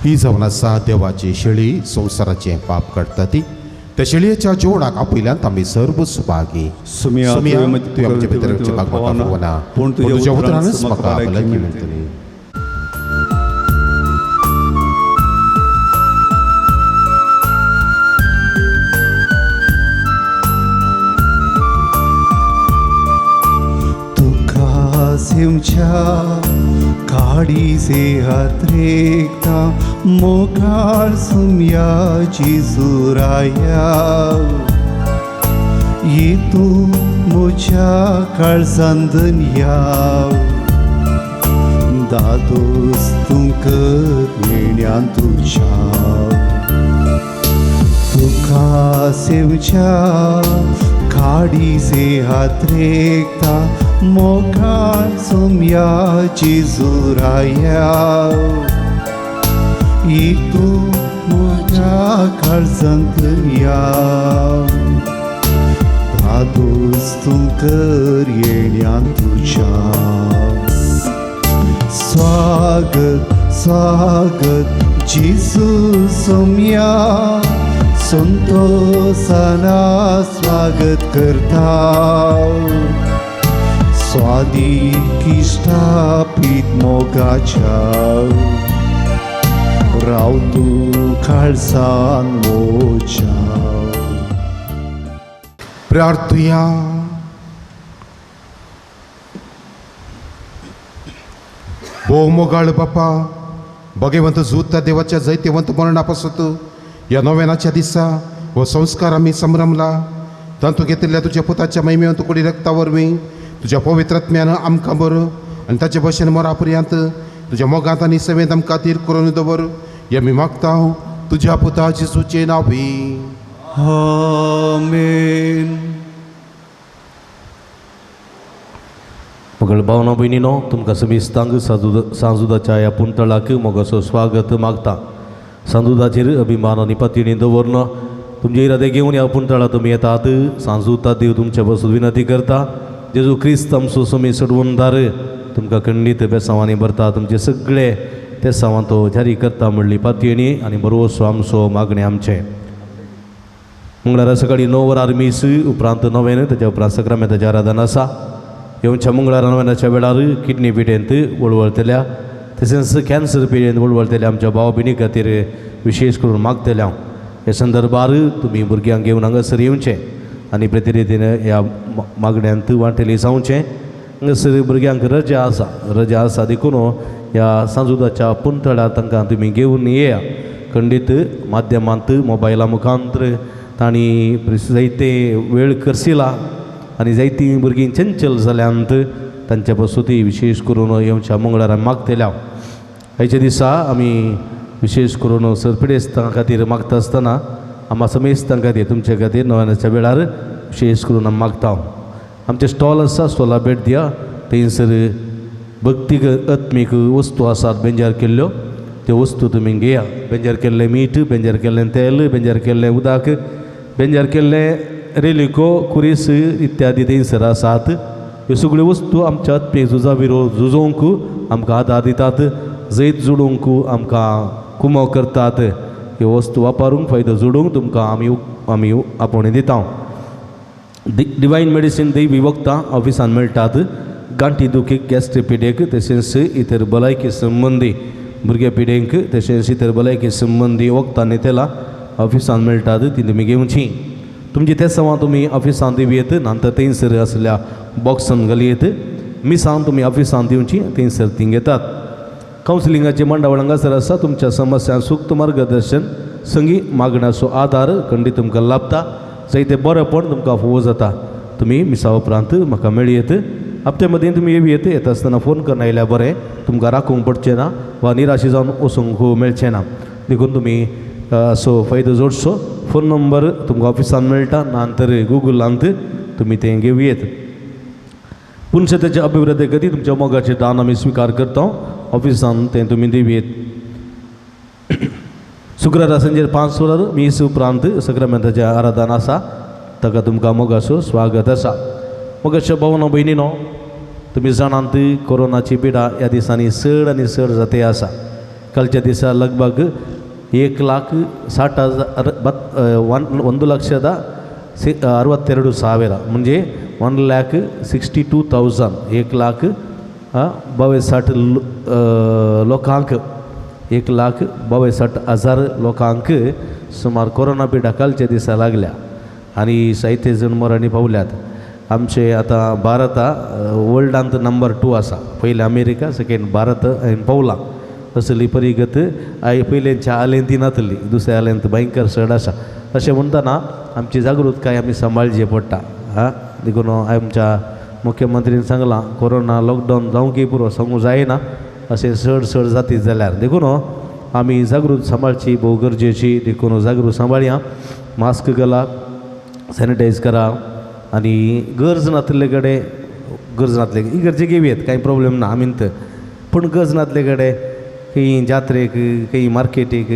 ही जावन आसा देवाची शेळी संवसाराचें पाप काडटा ती. त्या शेळयेच्या जेवणाक आपयल्यान आमी सर्व सुभागी. सुमिया, तुवें आमचे भितर म्हाका पूण तुज्या उतरानच म्हाका भलायकी मेळटली. तुका सेवच्या काडीसे हातरेकता मोगाळ सुम्या जेजूराया. ये तूं म्हज्या काळजान दनया, दादोस तूं कर येण्यान तुज्या. तुका सेवच्या काडीसे हातरेकता मोगाळ सुम्या जेजूराया. ये तूं म्हज्या काळजान दनया, दादोस तूं कर येण्यान तुज्या. स्वागत स्वागत जेजू सोम्या, संतोषाना स्वागत करता. स्वादीक इश्टापीत मोगाच्या, राव तूं काळजान म्हज्या. प्रार्थुया. भोव मोगाळ बापा, भगवंत जुता देवाच्या जैतिवंत मरणा पासत ह्या नव्यानाच्या दिसा हो संस्कार आमी संभ्रमला. तातूंत घेतिल्ल्या तुज्या पुताच्या महिमेवंत कुडी रक्ता वरवीं तुज्या पवित्र आत्म्यान आमकां बरो आनी ताचे भशेन मरा पर्यंत तुज्या मोगांत आनी सेवेंत आमकां थीर करून दवर. हे आमी मागता तुज्या पुता जेजूचे नांवी. आमेन. मगळ भावना भयणीनो, तुमकां समिस्तांक सांजुदाच्या ह्या पुंतळाक मोगाचो स्वागत मागता. सांजुदाचेर अभिमान आनी पातयेणी दवरन तुमचे इरादे घेवन ह्या पुंतळा तुमी येतात. सांजुता देव तुमच्या बसून विनंती करता. जेजू क्रिस्त आमचो समी सोडवणदार तुमकां खंडीत बेसांवांनी भरता. तुमचे सगळे ते सावां तो जारी करता म्हणली पातयेणी आनी बरोसो आमचो मागणें आमचें. मंगळारा सकाळीं 9 वरार मीस, उपरांत नवेन, ताच्या उपरांत सक्रामेंताचें आराधन आसा. येवच्या मंगळारा नवेनाच्या वेळार किडनी पिठेंत वळवळतल्या तशेंच कॅन्सर पिडेन वळवळटले आमच्या भाव भयणी खातीर विशेष करून मागतले हांव. ह्या संदर्भार तुमी भुरग्यांक घेवन हांगासर येवचें आनी प्रतिनिधीन ह्या मागण्यांत वांटेली जावचें. हांगासर भुरग्यांक रजा आसा, रजा आसा देखून ह्या सांजुदाच्या पुंतळार तांकां तुमी घेवन येया. खंडीत माध्यमांत मोबायला मुखांतर तांणी जायते वेळ करसिला आनी जायतीं भुरगीं चंचल जाल्यांत तांच्या पसून विशेष करून येवच्या मंगळारा मागतल्या. आयच्या दिसा आमी विशेष करून सरपिडेस्तां खातीर मागता आसतना आमा समेस्तां खातीर तुमच्या खातीर नव्याच्या वेळार विशेष करून आमी मागता. आमचें स्टॉल आसा, स्टॉला भेट दिया. थंयसर भक्तीक आत्मीक वस्तू आसात बेंजार केल्ल्यो, त्यो वस्तू तुमी घेया. बेंजार केल्लें मीठ, बेंजार केल्लें तेल, बेंजार केल्लें उदक, बेंजार केल्लें रेलिको कुरीस इत्यादी थंयसर आसात. ह्यो सगळ्यो वस्तू आमच्या आत्मीक झुजा विरोध झुजोवंक आमकां आदार दितात, जैत जोडूंक आमकां कुमो करतात. ह्यो वस्तू वापरूंक फायदो जोडूंक तुमकां आमी आमी आपोवणें दिता. डिवायन मेडिसीन दैवी वखदां ऑफिसान मेळटात. गांठी दुखीक, गॅस्ट्रिक पिडेक तशेंच इतर भलायकी संबंदी भुरगे पिडेंक तशेंच इतर भलायकी संबंदी वखदां आनी तेलां ऑफिसान मेळटात, ती तुमी घेवची. तुमची तेसांवां तुमी ऑफिसान दिवयेत, नंतर थंयसर आसल्या बॉक्सान घालयेत. मिसां तुमी ऑफिसान दिवची, थंयसर ती घेतात. कावन्सिलिंगाचे मांडावळ हांगासर आसा. तुमच्या समस्यांक सूक्त मार्गदर्शन संगी मागण्याचो आदार खंडीत तुमकां लाभता. जायते बरेंपण तुमकां फोव जाता. तुमी मिसा उपरांत म्हाका मेळयेत. हप्ते मदीं तुमी येवयेत. येता आसतना फोन करून आयल्यार बरें, तुमकां राखूंक पडचें ना वा निराशी जावन वचूंक मेळचें ना. देखून तुमी असो फायदो जोडचो. फोन नंबर तुमकां ऑफिसान मेळटा, ना तर गुगलांत तुमी तें घेवयेत. पुनशेताच्या अभिवृद्धी खातीर तुमच्या मोगाचें दान आमी स्विकार करता. ऑफिसान तें तुमी दिवयेत. शुक्रारा सांजेर 5 वरां मीस उपरांत सक्रामेंताचें आराधन आसा, ताका तुमकां मोगाचो स्वागत आसा. मोगाच्या भावना भयणीनो, तुमी जाणात कोरोनाची पिडा ह्या दिसांनी चड आनी चड जाते आसा. कालच्या दिसा लगभग 1,60,000 1,62,000 म्हणजे 1,62,000 1,62,000 लोकांक 1,62,000 लोकांक सुमार कोरोना पिडा कालच्या दिसा लागल्या आनी जायते जण मरणी पावल्यात. आमचे आतां भारता वर्ल्डांत नंबर 2 आसा. पयलें अमेरिका, सेकेंड भारत पावला. असली परिगत I पयलेंच्या आलेंत ती नातली, दुसऱ्या आलेंत भयंकर चड आसा. अशें म्हणटना आमची जागृतकाय आमी सांबाळची पडटा. हा, देखून आमच्या मुख्यमंत्रीन सांगलां कोरोना लॉकडावन जावंक पुरो, सांगूंक जायना अशें चड चड जातीत जाल्यार. देखून आमी जागृत सांबाळची भोव गरजेची. देखून जागृत सांबाळया, मास्क घाला, सॅनिटायज करा आनी गरज नातिल्ले कडेन गरज नातले इगर्जे घेवयेत, कांय प्रोब्लेम ना आमी तर. पूण गरज नातले कडेन खंय जात्रेक, खंय मार्केटीक,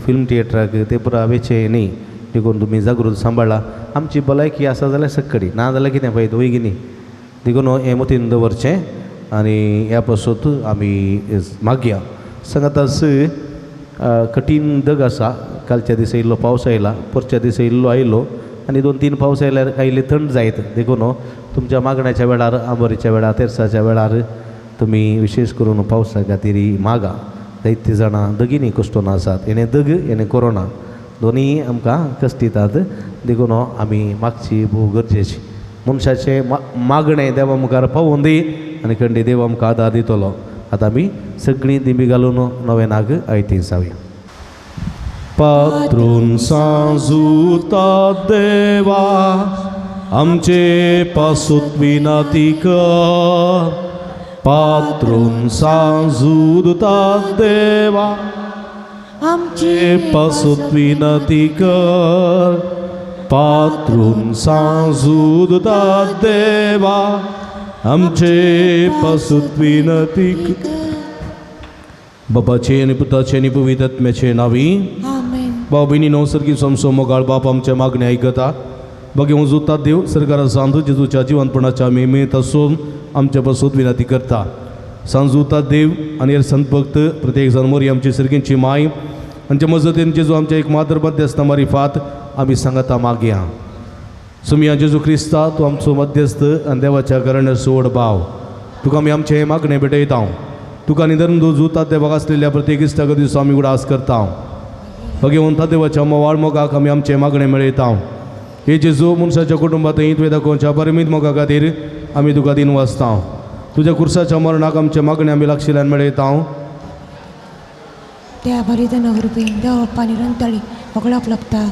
फिल्म थिएटराक ते पुरा वेचें न्ही. देखून तुमी जागृत सांबाळा. आमची भलायकी आसा जाल्यार सक्कडी, ना जाल्यार कितें पळयत वय की न्ही. देखून हें मतीन दवरचें आनी ह्या पासत आमी मागया. सांगाताच कठीण दग आसा. कालच्या दिसा इल्लो पावस आयला, परच्या दिसा इल्लो आयलो आनी 2-3 पावस आयल्यार आयले थंड जायत. देखून तुमच्या मागण्याच्या वेळार, आंबोरीच्या वेळार, तेरसाच्या वेळार तुमी विशेष करून पावसा खातीर मागा. जायतीं जाणां दगीनी कश्टोन आसात, हेणें दग हेणें कोरोना दोनूय आमकां कश्ट दितात. देखून आमी मागची भोव गरजेची. मनशाचें मागणें देवा मुखार पावोवन दी आनी खंडी देव आमकां आदार दितलो. आतां आमी सगळीं दिंबी घालून नवेनाक आयती जावया. पात्रून सांजुता देवा आमचे पासूत विनती कर, पात्रून सांजुता देवा आमचे पासूत विनती कर, पात्रून सांजुता देवा आमचे पासूत विनती कर. बापाचे आनी पुताचे आनी पवित्र आत्म्याचे नांवी. आमेन. भाव भयणीनो, सर्गी सोमसो मोगाळ बाप आमच्या मागणे आयकता. बगे उजुता देव सरकारा सांजू जेजूच्या जिवनपणाच्या मेमेत आसून आमच्या पासून विनंती करता. सांजुता देव आनी हेर संत भक्त प्रत्येक जाण मोरी आमची सर्गींची माय आमच्या मजतीन जेजू आमच्या एक मात्र मध्यस्थ मारिफात आमी सांगता मागया. सुमिया जेजू क्रिस्ता, तूं आमचो मध्यस्थ आनी देवाच्या घराण्याचो व्हड भाव, तुका आमी आमचें मागणें भेटयता. तुका निधन जुतात देवाक आसलेल्या प्रत्येक इश्टा दिसो आमी उडास करता. भगवंता देवाच्या मोवाळ मोगाक आमी आमचें मागणें मेळयता. हे जेजू मनशाच्या कुटुंबांत तुवें दाखोवच्या परिमीत मोगा खातीर आमी तुका दिन वाचता. तुज्या कुर्साच्या मरणाक आमचें मागणें आमी लागशिल्ल्यान मेळयता. त्या बलिदाना वरवीं देव बाप्पा निरंतळी वगळाप लागता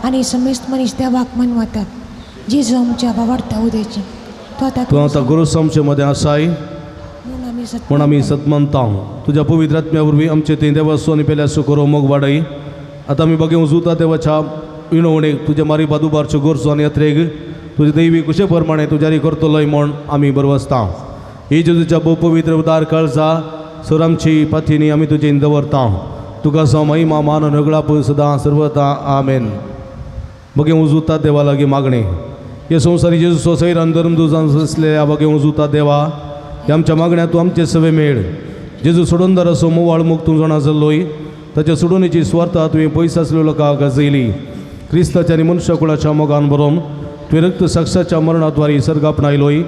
आनी समेस्त मनीस देवाक मनवतात. जेजू आमच्या बाबार्था उदेची तूं आतां गुरू आमचे मदें आसाय म्हूण आमी सतमनता. तुज्या पवित्र आत्म्या वरवीं आमचे थंय देवाचो आनी पेल्याचो करो मोग वाडय. आतां आमी बगे उजुता देवाच्या विणवणेक तुज्या मारी बादुबारच्यो गरजो आनी यात्रेक तुजे दैवी कुशे प्रमाणे तुज्यारी करतलोय म्हूण आमी बरवसता. ही जेजूच्या भोव पवित्र उदार काळजा सर आमची पाथीनी आमी तुजे दवरता. तुका जावं महिमा मान रगळाप सदां सर्वता. आमेन. बगे उजुता देवा लागीं मागणें. हे संवसारी जेजूचो सैरान धर्म दुजान आसलेल्या बगे उजुता देवा हे आमच्या मागण्या तूं आमचे सवे मेळ. जेजू सोडूनदार असो मोवाळ मोग तूं जाणा जाल्लोय ताच्या सोडोवणेची स्वार्था तुवें पयस आसलेलो लोकांक गाजयली. क्रिस्ताच्या आनी मनशाकुळाच्या मोगान बरोवन तुवें रक्त साक्षाच्या मरणाद्वारे सर्ग आपणायलोय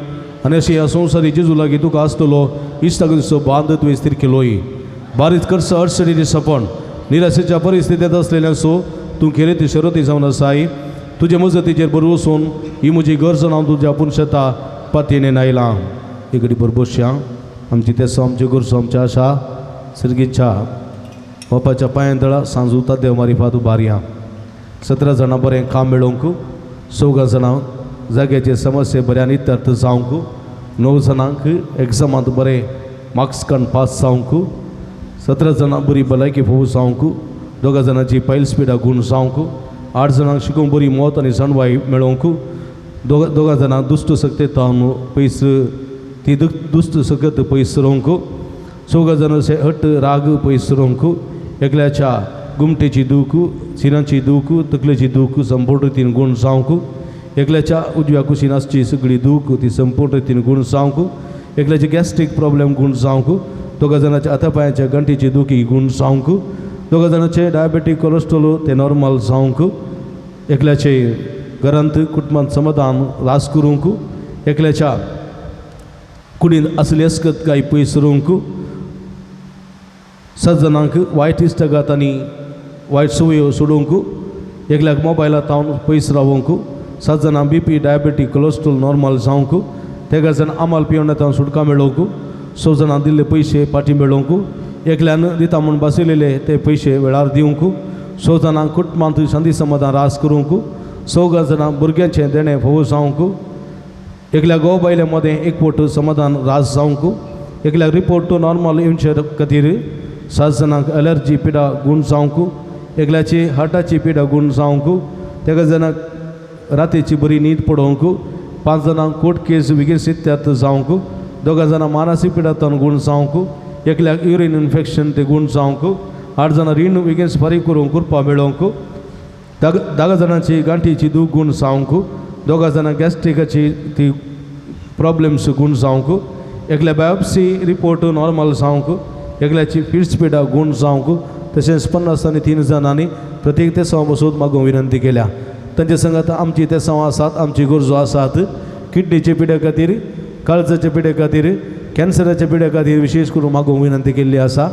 आनी अशें ह्या संवसारी जेजू लागीं तुका आसतलो इश्टागतीचो बांद तुवें स्थीर केलोय. बारीक करसा अडचणीनी सपन निराशेच्या परिस्थितींत आसलेल्यांचो तूं खेरीत शरती जावन आसाय. तुजे मजतीचेर बरो वचून ही म्हजी गरज हांव तुज्या पुनशता पातयेन आयलां. एक घडी बसया. आमची तेसो आमच्यो गरजो आमच्या आशा सर्गीच्या बापाच्या पांयां तळा सांजूता देव मारिफात उबारया. 17 जाणां बरें काम मेळोवंक, 4 जाणां जाग्याचे समस्ये बऱ्यान इत्यर्थ जावंक, 9 जाणांक एग्जामांत बरें मार्क्स काडून पास जावंक, 17 जाणां बरी भलायकी फोव जावंक, 2 जाणांची पायल्स पिडा गूण जावंक, 8 जाणांक शिकूंक बरी मौत आनी जाणवाय मेळोवंक, 2 जाणां दुश्ट शक्तेंत पयस ती दुश्ट सकत पयस रोवंक, 4 जाणांचे हट राग पयस रोवंक, एकल्याच्या गुमटेची दूख, सिरांची दूख, तकलेची दूख संपूर्ण रितीन गूण जावंक, एकल्याच्या उजव्या कुशीन आसची सगळी दूख ती संपूर्ण रितीन गूण जावंक, एकल्याची गॅस्ट्रीक प्रॉब्लेम गूण जावंक, 2 जाणांच्या हातापायांच्या गांठीची दुखी गूण जावंक, 2 जाणांचे डायबेटीक कोलेस्ट्रॉल ते नॉर्मल जावंक, एकल्याचे घरांत कुटुंबांत समाधान रास करूंक, एकल्याच्या कुडीन असली अस्कत काय पयस रोवंक, 7 जाणांक वायट इश्टागत आनी वायट संवयो सोडोवंक, एकल्याक मोबायला तावन पयस रावोवंक, 7 जाणां बीपी डायबेटीक कोलेस्ट्रॉल नॉर्मल जावंक, 3 जाणां आमाल पिवण तावन सुटका मेळोवंक, 6 जाणां दिल्ले पयशे पाटी मेळोवंक, एकल्यान दिता म्हूण बसयलेले ते पयशे वेळार दिवंक, 6 जाणां कुटुंबांत शांती समाधान रास करूंक, 4 जाणां भुरग्यांचें देणें फोव जावंक, एकल्या घोव बायले मदें एकवट समाधान रास जावंक, एकल्याक रिपोर्ट नॉर्मल येवचे खातीर, 7 जाणांक एलर्जी पिडा गूण जावंक, एकल्याची हार्टाची पिडा गूण जावंक, 3 जाणांक रातीची बरी न्हीद पडोवंक, 5 जाणांक कोर्ट केस बेगीन सिद्ध्यार्थ जावंक, 2 जाणां मानसीक पिडांतल्यान गूण जावंक, एकल्याक युरीन इन्फेक्शन ते गूण जावंक, 8 जाणां रीण बेगीन फारीक करूंक कृपा मेळोवंक, 10 जाणांची गांठीची दूख गूण जावंक, 2 जाणां गॅस्ट्रिकाची ती प्रॉब्लम्स गूण जावंक, एकल्या बायोप्सी रिपोर्ट नॉर्मल जावंक, एकल्याची फिट्स पिडा गूण जावंक, तशेंच 50 आनी 3 जाणांनी प्रत्येक तेसांव बसून मागूंक विनंती केल्या. तांचे संगात आमची तेसांव आसात, आमची गरजो आसात. किडनीचे पिडे खातीर, काळजाचे पिडे खातीर, कॅन्सराच्या पिडे खातीर विशेश करून मागूंक विनंती केल्ली आसा.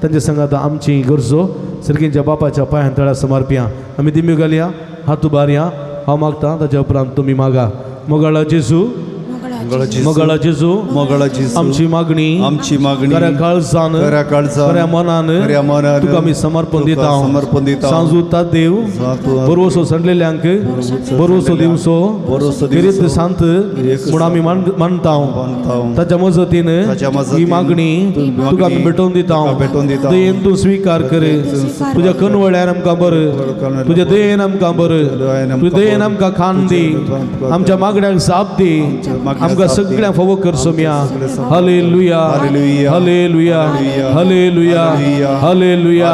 तांचे संगात आमची गरजो सर्गींच्या बापाच्या पांयां तळा समर्पया. आमी दिमी घालया, हात उबारया. हांव मागता ताच्या उपरांत तुमी मागा. मोगाळा जेजू, मोगाळा जेजू, मोगाळा जेजू, आमची मागणी, आमची मागणी खऱ्या काळजान, खऱ्या काळजान, खऱ्या मनान, खऱ्या मनान तुका आमी समर्पण दिता. समर्पण दिता. सांजूता देव बरोसो सांडलेल्यांक बरोसो दिवसो खेरीत शांत म्हूण आमी मानता. ताच्या मजतीन ही मागणी तुका आमी भेटोवन दिता. दयेन तूं स्विकार कर. तुज्या कनवळ्यान आमकां बरें, तुज्या दयेन आमकां बरें, तुज्या दयेन आमकां खान दी, आमच्या मागण्यांक जाप दी, आमकां सगळ्यांक फावो कर Saumya. Hallelujah, hallelujah, hallelujah, hallelujah, hallelujah,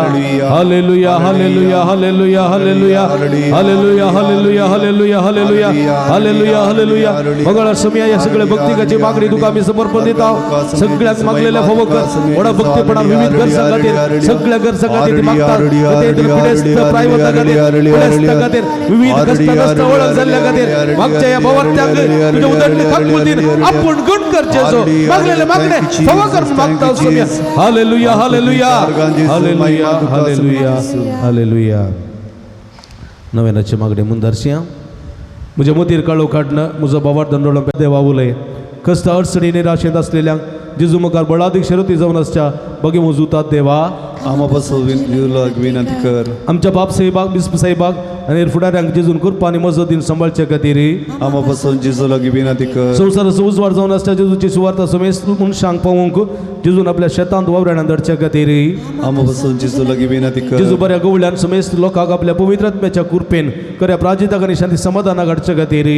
hallelujah, hallelujah, hallelujah, hallelujah, hallelujah, hallelujah, hallelujah, hallelujah, hallelujah. मगळा Saumya ह्या सगळ्या भक्तिकाची मागणी तुका आमी समर्पण दिता. सगळ्यांक मागलेल्या फावो कर. व्हडा भक्तीपणान विविध गरजां खातीर, सगळ्या गरजां खातीर ती मागतात. प्रायव्हता खातीर, पिडेस्ता खातीर, विविध कश्टां वळख जाल्ल्या खातीर मागच्या ह्या भवार्थ्यांक तुज्या उदरणी थकून मजतीन आपूण गुण कर जेजू मागलेले मागणे फावो कर म्हूण मागता Saumya. Hallelujah hallelujah hallelujah hallelujah hallelujah. नव्यानाचे मागणे मुंदारशिया म्हज्या मोतीर काळो काडणं म्हजो बाबार दंडोळो देवा उलय कश्ट अडचणी निराशेंत आसलेल्यांक जेजू मुखार बळादीक शरती जावन आसच्या बगे मोजुतात देवा आमा पासून विनंती कर. आमच्या बाप साहेबाक बिस्प साहेबाक आनी फुडाऱ्यांक जेजून कृपा आनी मजतीन सांबाळचे खातीर आमा पासून जेजू लागीं विनंती कर. संवसाराचो उजवाड जावन आसच्या जेजूची सुवार्ता समेस्त मनशांक पावोवंक जेजून आपल्या शेतांत वावराणां धाडचे खातीर आमा पासून जेजू लागीं विनंती कर. जेजू बऱ्या गवळ्यान समेस्त लोकांक आपल्या पवित्र आत्म्याच्या कृपेन खऱ्या प्राजिताक आनी शांती समाधानाक हाडचे खातीर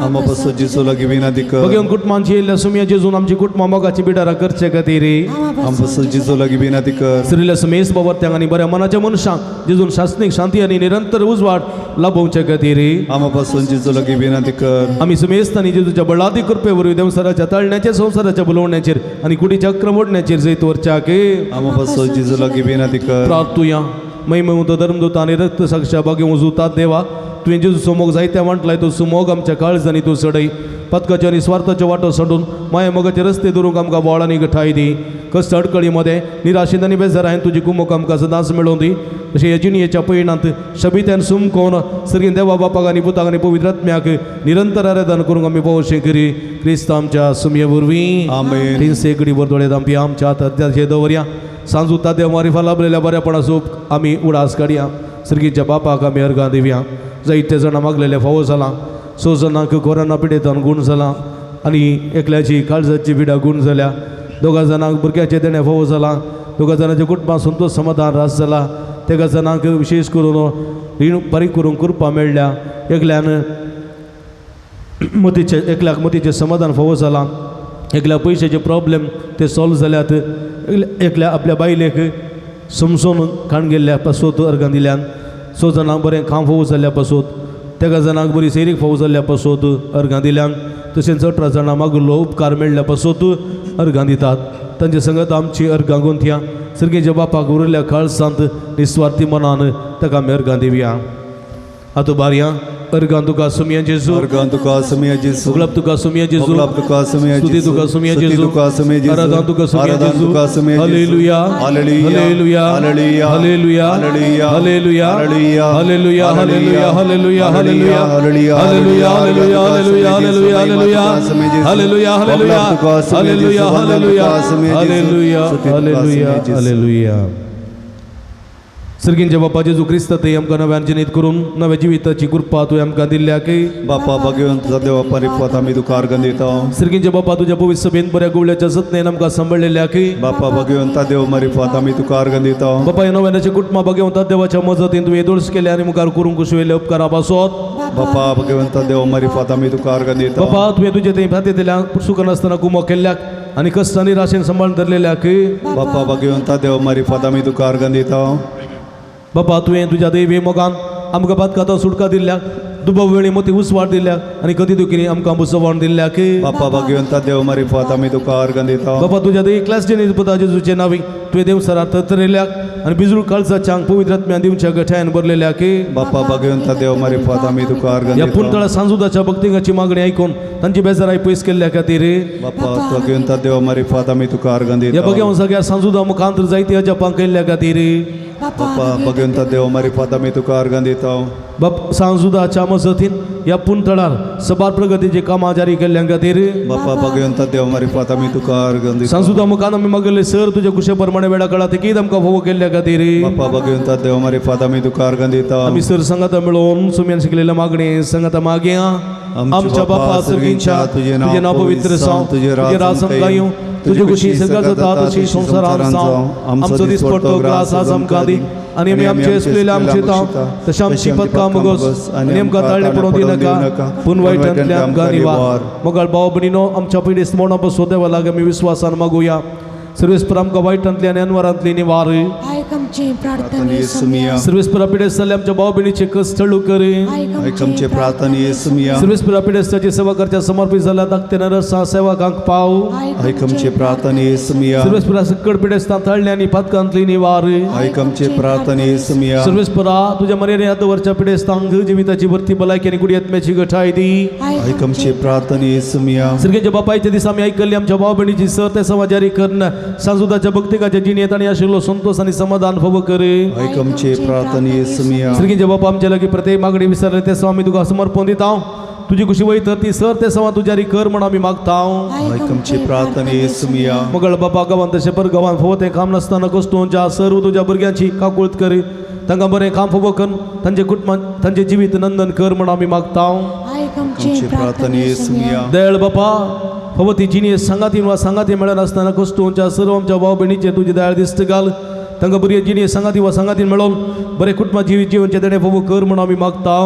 आमा पासून जेजू लागीं विनंती कर. बघेवन कुटुंबांची येयल्ल्या सुमया जेजून आमची कुटुंबां मोगाची बिडारां करचे खातीर आमा पासून जेजू लागीं विनंती कर. सरिल्ल्या समेस्त बाबरत्यांक आनी बऱ्या मनाच्या मनशांक जेजून शासनीक शांती आनी निरंतर उजवाड लाभोवचे खातीर आमा पासून जेजू लागीं विनंती कर. आमी समेस्त आनी जेजूच्या बळादी कृपे वरवीं देवसराच्या ताळण्याचेर संवसाराच्या बुलोवण्याचेर आनी कुडीच्या अक्रम ओडण्याचेर जैत वरच्याक आमा पासून जेजू लागीं विनंती कर. प्रार्थुया. महिमवंत धर्मदूत आनी रक्त साक्षा बागे उजुतात देवा तुवें जेजू सुमोग जायत्या वांटलाय तो सुमोग आमच्या काळजांनी तूं सडय पथकाच्यो आनी स्वार्थाच्यो वाटो सोडून माया मोगाचे रस्ते धरूंक आमकां बोळ आनी गठाय दी. कश्ट अडकळी मदें निराशेंत आनी बेजारायन तुजी कुमोक आमकां सदांच मेळोवन दी. तशें ह्या जिणयेच्या पयणांत शबित्यान सुमकोन सर्गीन देवा बापाक आनी पुताक आनी पवित्र आत्म्याक निरंतर आराधन करूंक आमी पावशें करी क्रिस्त आमच्या सुमये वरवीं. आमेन. तीनशे कडी वर दामपी आमच्या हाताचे दवरया सांजू तादेव मारिफा लाभलेल्या बऱ्यापणाचो आमी उडास काडया. सर्गीच्या बापाक आमी अर्गां दिवया. जायते जाणां मागलेले फावो जालां 6 जाणांक कोरोना पिडेतान गूण जाला आनी एकल्याची काळजाची पिडा गूण जाल्या. 2 जाणांक भुरग्याचें देणें फावो जालां. 2 जाणांच्या कुटुंबां संतोष समाधान रास जाला. 3 जाणांक विशेष करून रीण फारीक करूंक कृपा मेळ्ळ्या. एकल्यान मतीचें एकल्याक मतीचें समाधान फावो जालां. एकल्या पयशाचे प्रॉब्लेम ते सॉल्व जाल्यात. एकल्या आपल्या बायलेक समजून खाण गेल्ल्या पासत अर्गां दिल्यान. 6 जाणांक बरें काम फावो जाल्ल्या पासत. 3 जाणांक बरी सैरीक फावो जाल्ल्या पासत अर्गां दिल्यान. तशेंच 18 जाणां मागुल्लो उपकार मेळ्ळ्या पासत अर्गां दितात. तांचे संगत आमची अर्गां गुंथया. सर्गेच्या बापाक उरिल्ल्या काळसांत निस्वार्थी मनान ताका आमी अर्गां दिवया. आतां बारया अर्गां तुका सुमया जेजू. अर्गां तुका सुमया जेजू. गुलाब तुका सुमया जेजू. गुलाब तुका सुमया स्तुती जेजू. तुका सुमया जेजू. तुका सुमया जेजू. आराधना तुका सुमया आराधना जेजू. तुका सुमया जेजू. Hallelujah hallelujah. Hallelujah hallelujah. Hallelujah hallelujah. Hallelujah hallelujah. Hallelujah hallelujah hallelujah. Hallelujah hallelujah. Hallelujah hallelujah hallelujah hallelujah hallelujah hallelujah hallelujah hallelujah hallelujah hallelujah hallelujah. सर्गींच्या बापा जेजू क्रिस्त ते आमकां नव्यान जिनीत करून नव्या जिविताची कृपा तुवें आमकां दिल्ल्या की बापा भाग्यवंत देवा परिपात आमी तुका अर्गां दिता. सर्गींच्या बापा तुज्या पवित्र सभेन बऱ्या गुवळ्याच्या जतनेन आमकां सांबाळलेल्या की बापा भाग्यवंता देव मारिफात आमी तुका अर्गां दिता. बापा ह्या नव्यानाच्या कुटुंबा भाग्यवंता देवाच्या मजतीन तुवें येदोळस केल्या आनी मुखार करूंक कुशवेल्या उपकारा पासत. बापा भाग्यवंता देव मारिफात आमी तुका अर्गां दिता. बापा तुवें तुजे थंय फाती चुकनासतना गुमो केल्ल्याक आनी कश्ट आनी राशेन सांबाळून धरलेल्याक बापा भाग्यवंता देव मारिफात आमी तुका अर्गां दिता. बापा तुवें तुज्या दैवी मोगान आमकां पातकांत सुटका दिल्ल्याक दुबाव वेळी मोती उस्वाड दिल्ल्याक आनी कदी दुखीनी आमकां बुसवण दिल्ल्याक बापा भाग्यवंता देव मारिफात आमी तुका अर्गां दिता. बापा तुज्या दैवी क्लास जेनी पुता जेजूचे नावी तुवें देवसरात तरतरल्याक आनी बिजूळ काळजाच्या पवित्र आत्म्यान दिवच्या गठ्यान भरलेल्याक बापा भाग्यवंता देव मारिफात आमी तुका अर्गां ह्या दिता. पुंतळा सांजुदाच्या भक्तिंगाची मागणी आयकून तांची बेजाराय पयस केल्ल्या खातीर बापा भाग्यवंता देव मारिफात आमी तुका अर्गां ह्या दिता. बघ्या सगळ्या सांजुदा मुखांत जायती अजापां केल्ल्या खातीर बापा भाग्यवंता देव मारिफात आमी तुका अर्गां दिता. बाप सांजुदाच्या मजतीन ह्या पुंतळार सबार प्रगतीची कामां जारी केल्ल्या खातीर बापा भाग्यवंता देव मारिफात आमी तुका अर्गां दिता. सांजुदा मुखान आमी मागले सर तुज्या कुशे प्रमाणे वेळा काळात कीत आमकां फावो केल्ल्या खातीर बापा भाग्यवंता देव मारिफात आमी तुका अर्गां दिता. आमी सर संगाता मेळोवन सुम्यान शिकलेल्या मागणी संगाता मागया. आमच्या बापा सर्गींच्या तुजें नांव पवित्र जावं, तुजें राज आमकां येवं, तुजी खुशी सगळ्या जाता तशी संवसारांत जावं. आमचो दिसपट्टो ग्रास आज आमकां दी आनी आमी आमचे आसलेले आमचे ताव तशें आमची पदकां मुगोस आनी आमकां ताळ्ळे पडोवंक दिनाका पूण वायटांतल्यान आमकां निवार. मोगाळ भाव भयणीनो आमच्या पिडेस्त मरणा पासून देवा लागीं आमी विस्वासान मागुया. सर्वेस्पर आमकां वायटांतली आनी अनवरांतली निवार. आयक आमची प्रार्थने सुमिया. सर्वेस्परा पिडेस्त जाल्ल्या आमच्या भाव भयणीचे कश्ट हळू कर. आयक आमचे प्रार्थने सुमिया. सर्वेस्परा पिडेस्ताची सेवा करच्या समर्पित जाल्ल्या धाकटे नरसा सेवकांक पाव. आयक आमचे प्रार्थने सुमिया. सर्वेस्परा सकड पिडेस्तां तळ्ळे आनी पातकांतली निवार. आयक आमचे प्रार्थने सुमिया. सर्वेस्परा तुज्या मर्यादे हात वरच्या पिडेस्तांक जिविताची भरती भलायकी आनी गुडी आत्म्याची गठाय दी. आयक आमचे प्रार्थने सुमिया. सर्गेच्या बापायच्या दिसा आमी आयकल्ली आमच्या भाव भयणीची सर ते सवा जारी करून सांजुदाच्या भक्तिकाच्या जिणेंत आनी आशिल्लो संतोष आनी समाधान फावो कर. आयक आमचे प्रार्थने सुमिया. सर्गेच्या बापा आमच्या लागीं प्रत्येक मागणी विसरले ते सवा आमी तुका समर्पण दिता. तुजी खुशी वयता ती सर ते सवा तूं जारी कर म्हण आमी मागता. आयक आमचे प्रार्थने सुमिया. मगळ बापा गांवांत तशें पर गांवांत फावो तें काम नासतना कस्तोंच्या सर्व तुज्या भुरग्यांची काकुळत कर. तांकां बरें काम फावो कर, तांचे कुटुंबान तांचें जिवीत नंदन कर म्हण आमी मागता. आयक आमचे आमची प्रार्थने सुमिया. दयाळ बापा फावो ती जिणी सांगातीन वा सांगाती मेळनासतना कस्तोंच्या सर्व आमच्या भाव भयणीचेर तुजी दयाळ दिस्त घाल. तांकां बरी जिणी सांगाती वा सांगातीन मेळोवन बरें कुटुंबा जिवीत जिवनचें देणें फावो कर म्हण आमी मागता.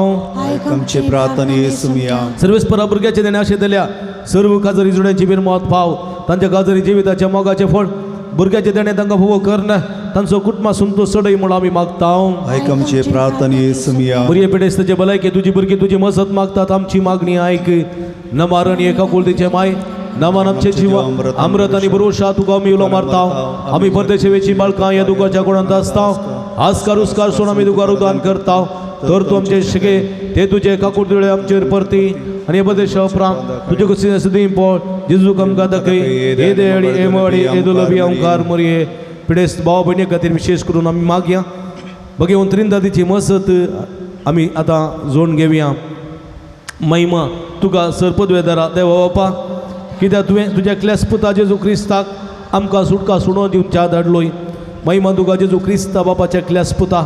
आयक आमचे प्रार्थने सुमिया. सर्वेस्परा भुरग्याचे देणें अशें दिल्या सर्व काजरी जुड्यांची बिरमत पाव. तांच्या काजरी जिविताच्या मोगाचें फळ भुरग्याचें देणें तांकां फावो कर, तांचो कुटुंबा संतोष चडय म्हूण आमी मागता. आयक आमचे प्रार्थने सुमिया. बरी पिडेस्ताचे भलायके तुजी भुरगीं तुजी मजत मागतात. आमची मागणी आयक. नमारण एका कुळतीचे माय नमान आमचे जीव अमृत आनी भरोशा तुका आमी उलो मारता. आमी परदेशेवेची बाळकां ह्या दुखाच्या गुणांत आसता. आस्कार उस्कार सोड आमी तुका रुदान करता. तर तूं आमचे शिके ते तुजे काकुळतिळे आमचेर परती आनी हे परदेशा उपरांत तुजे कुशीन सदीं पळ जेजू आमकां दाखय. हे देडी हे मडी हे दुलबी ओंकार मोरये. पिडेस्त भाव भयणी खातीर विशेष करून आमी मागया. बघेवन त्रिंदादीची मसत आमी आतां जोडून घेवया. महिमा तुका सरपदवेदारा देवा बापा, कित्याक तुवें तुज्या क्लेस पुता जेजू क्रिस्ताक आमकां सुटका सुणोवन दिवच्या धाडलोय. महिमा तुका जेजू क्रिस्ता बापाच्या क्लेस पुता,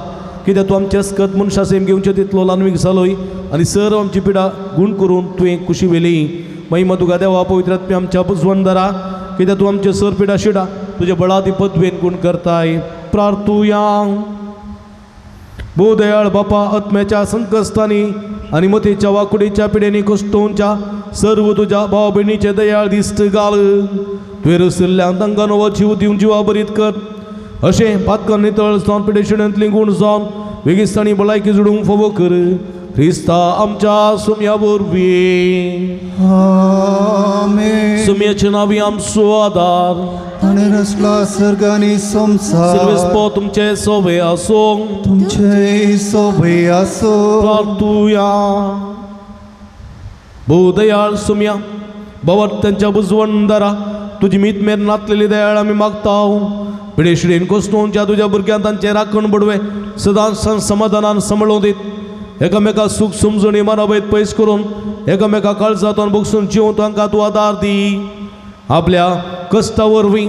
कित्याक तूं आमचे अस्कत मनशा सेम घेवचे तितलो ल्हानवीक जालोय आनी सर्व आमची पिडा गूण करून तुवें खुशी व्हेली. महिमा तुका देवा पवित्र आत्म्या आमच्या बुजवंदरा, कित्याक तूं आमचे सर पिडा शिडा तुजे बळादी पदवेन गूण करताय. प्रार्थुया. भोवदयाळ बापा, आत्म्याच्या संकश्टांनी आनी मतीच्या वाकुडीच्या पिडेनी कश्टोवच्या सर्व तुज्या भाव भयणीचे दयाळ दिश्ट घाल. तुवें रसिल्ल्यान तांकां नवो जीव दिवन जिवा बरीत कर. अशें पातकां नितळ जावन पिडेशिणेंतली गूण जावन वेगीस्तांनी भलायकी जोडूंक फावो कर. क्रिस्ता आमच्या सुम्या वरवीं. आमेन. सुम्याचे नांवी आमचो आदार. ताणें रचला सर्ग आनी संवसार. सर्वेस्पो तुमचे सोबे आसूं. तुमचे सोबे आसूं. प्रार्थुया. भोवदयाळ सुम्या बाबा तांच्या बुजवंदरा तुजी मीत मेर नातलेली दयाळ आमी मागता. पिडेशिडेन कोसतोवच्या तुज्या भुरग्यांक तांचें राखण बडवे सदांच समाधानान सांबाळून दीत. एकामेका सूख समजणी मनाभेद पयस करून एकामेका काळजांतून बगसून जिवन तांकां तूं आदार दी. आपल्या कश्टा वरवीं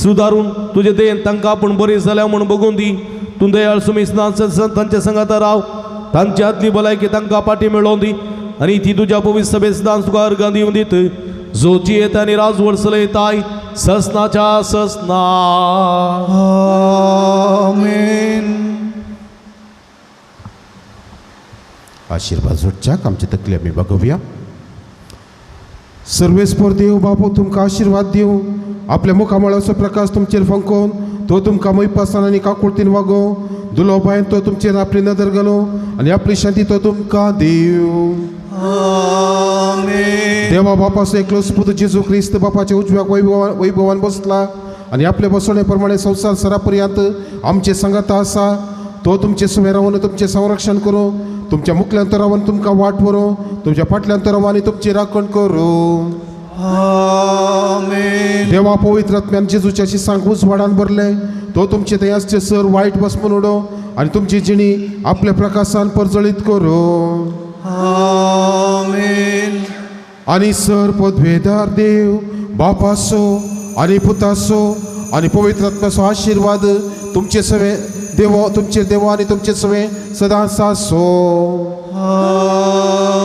सुदारून तुजे देन तांकां आपूण बरी जाल्या म्हूण बगून दी. तूं दयाळ सुमी तांच्या संगाता राव. तांची आदली भलायकी तांकां पाटी मेळोवन दी आनी ती तुज्या पवित्र सभेत सदांच तुका अर्गां दिवन दीत. जो जियेता आनी राजवड चलयताय ससनाच्या ससना. आमेन. आशीर्वाद जोडच्याक आमची तकली आमी बघुया. सर्वेस्पर देव बापू तुमकां आशीर्वाद दिवं. आपल्या मुखामळाचो प्रकाश तुमचेर फंकोवन तो तुमकां मोयपासान आनी काकुळतीन वागोवं. दुलोबायन तो तुमचेर आपली नदर घालूं आनी आपली शांती तो तुमकां दिवं. आमेन. देवा बापाचो एकलोच पूत जेजू क्रिस्त बापाच्या उजव्याक वैभवान बसला आनी आपले बसवणे प्रमाणे संवसार सरापर्यंत आमचे संगाता आसा. तो तुमचे सुमे रावन तुमचें संरक्षण करूं. तुमच्या मुखल्यान तो रावन तुमकां वाट व्हरूं. तुमच्या फाटल्यान तो रावन आनी तुमची राखण करूं. आमेन. देवा पवित्र आत्म्यान जेजूच्या शिसांक उजवाडान भरले. तो तुमचे थंय आसचे सर वायट बसमून उडोवं आनी तुमची जिणी आपल्या प्रकाशान परजळीत करूं. आमेन. आनी सर पदवेदार देव बापाचो आनी पुताचो आनी पवित्र आत्म्याचो आशिर्वाद तुमचे सवे देव तुमचे देव आनी तुमचे सवे सदांच आसो.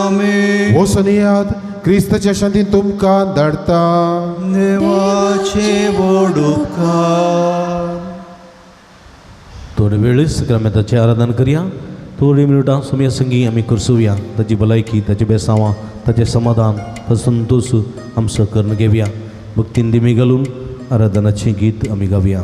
आमेन. वचून येयात. क्रिस्ताच्या शांतीन तुमकां धाडटा. देवाचे व्हड उपकार. थोडे वेळ सक्रामेंताचें आराधन करया. थोडी मिनटां सुम्या संगी आमी करसुया. ताची भलायकी, ताचें बेसांवां, ताचें समाधान, ताचो संतोश आमचो करून घेवया. भक्तीन दिमी घालून आराधनाचें गीत आमी गावया.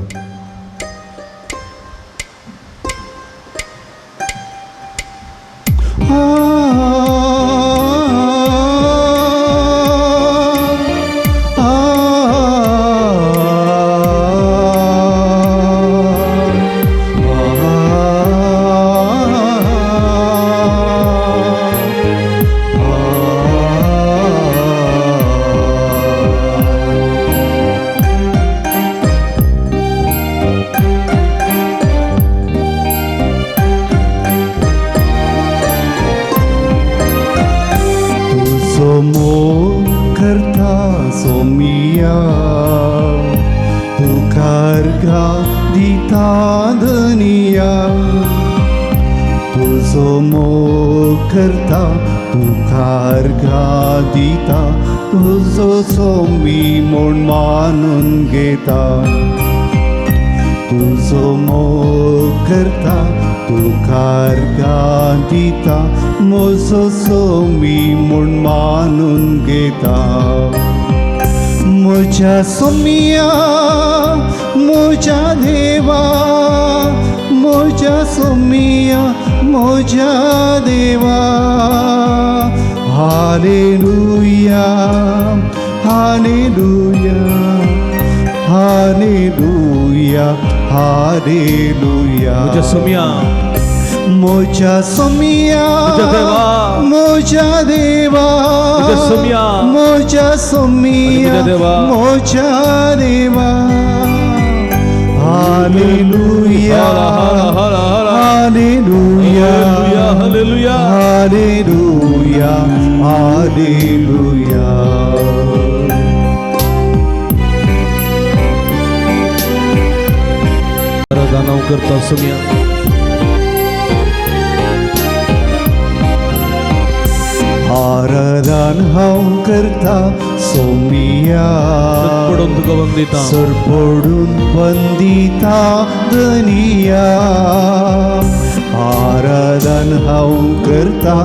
सोमिया म्हज्या देवा, म्हज्या सोमिया म्हज्या देवा, hallelujah hallelujah hallelujah hallelujah. म्हज्या सोमिया, म्हज्या सोमिया म्हज्या देवा, म्हज्या सोमिया म्हज्या देवा, hallelujah hallelujah hallelujah hallelujah hallelujah. आराधना करता सोमिया. आराधन हांव करता सोमिया, सरपडून तुका वंदिता, सरपडून वंदिता धनिया. आराधन हांव करता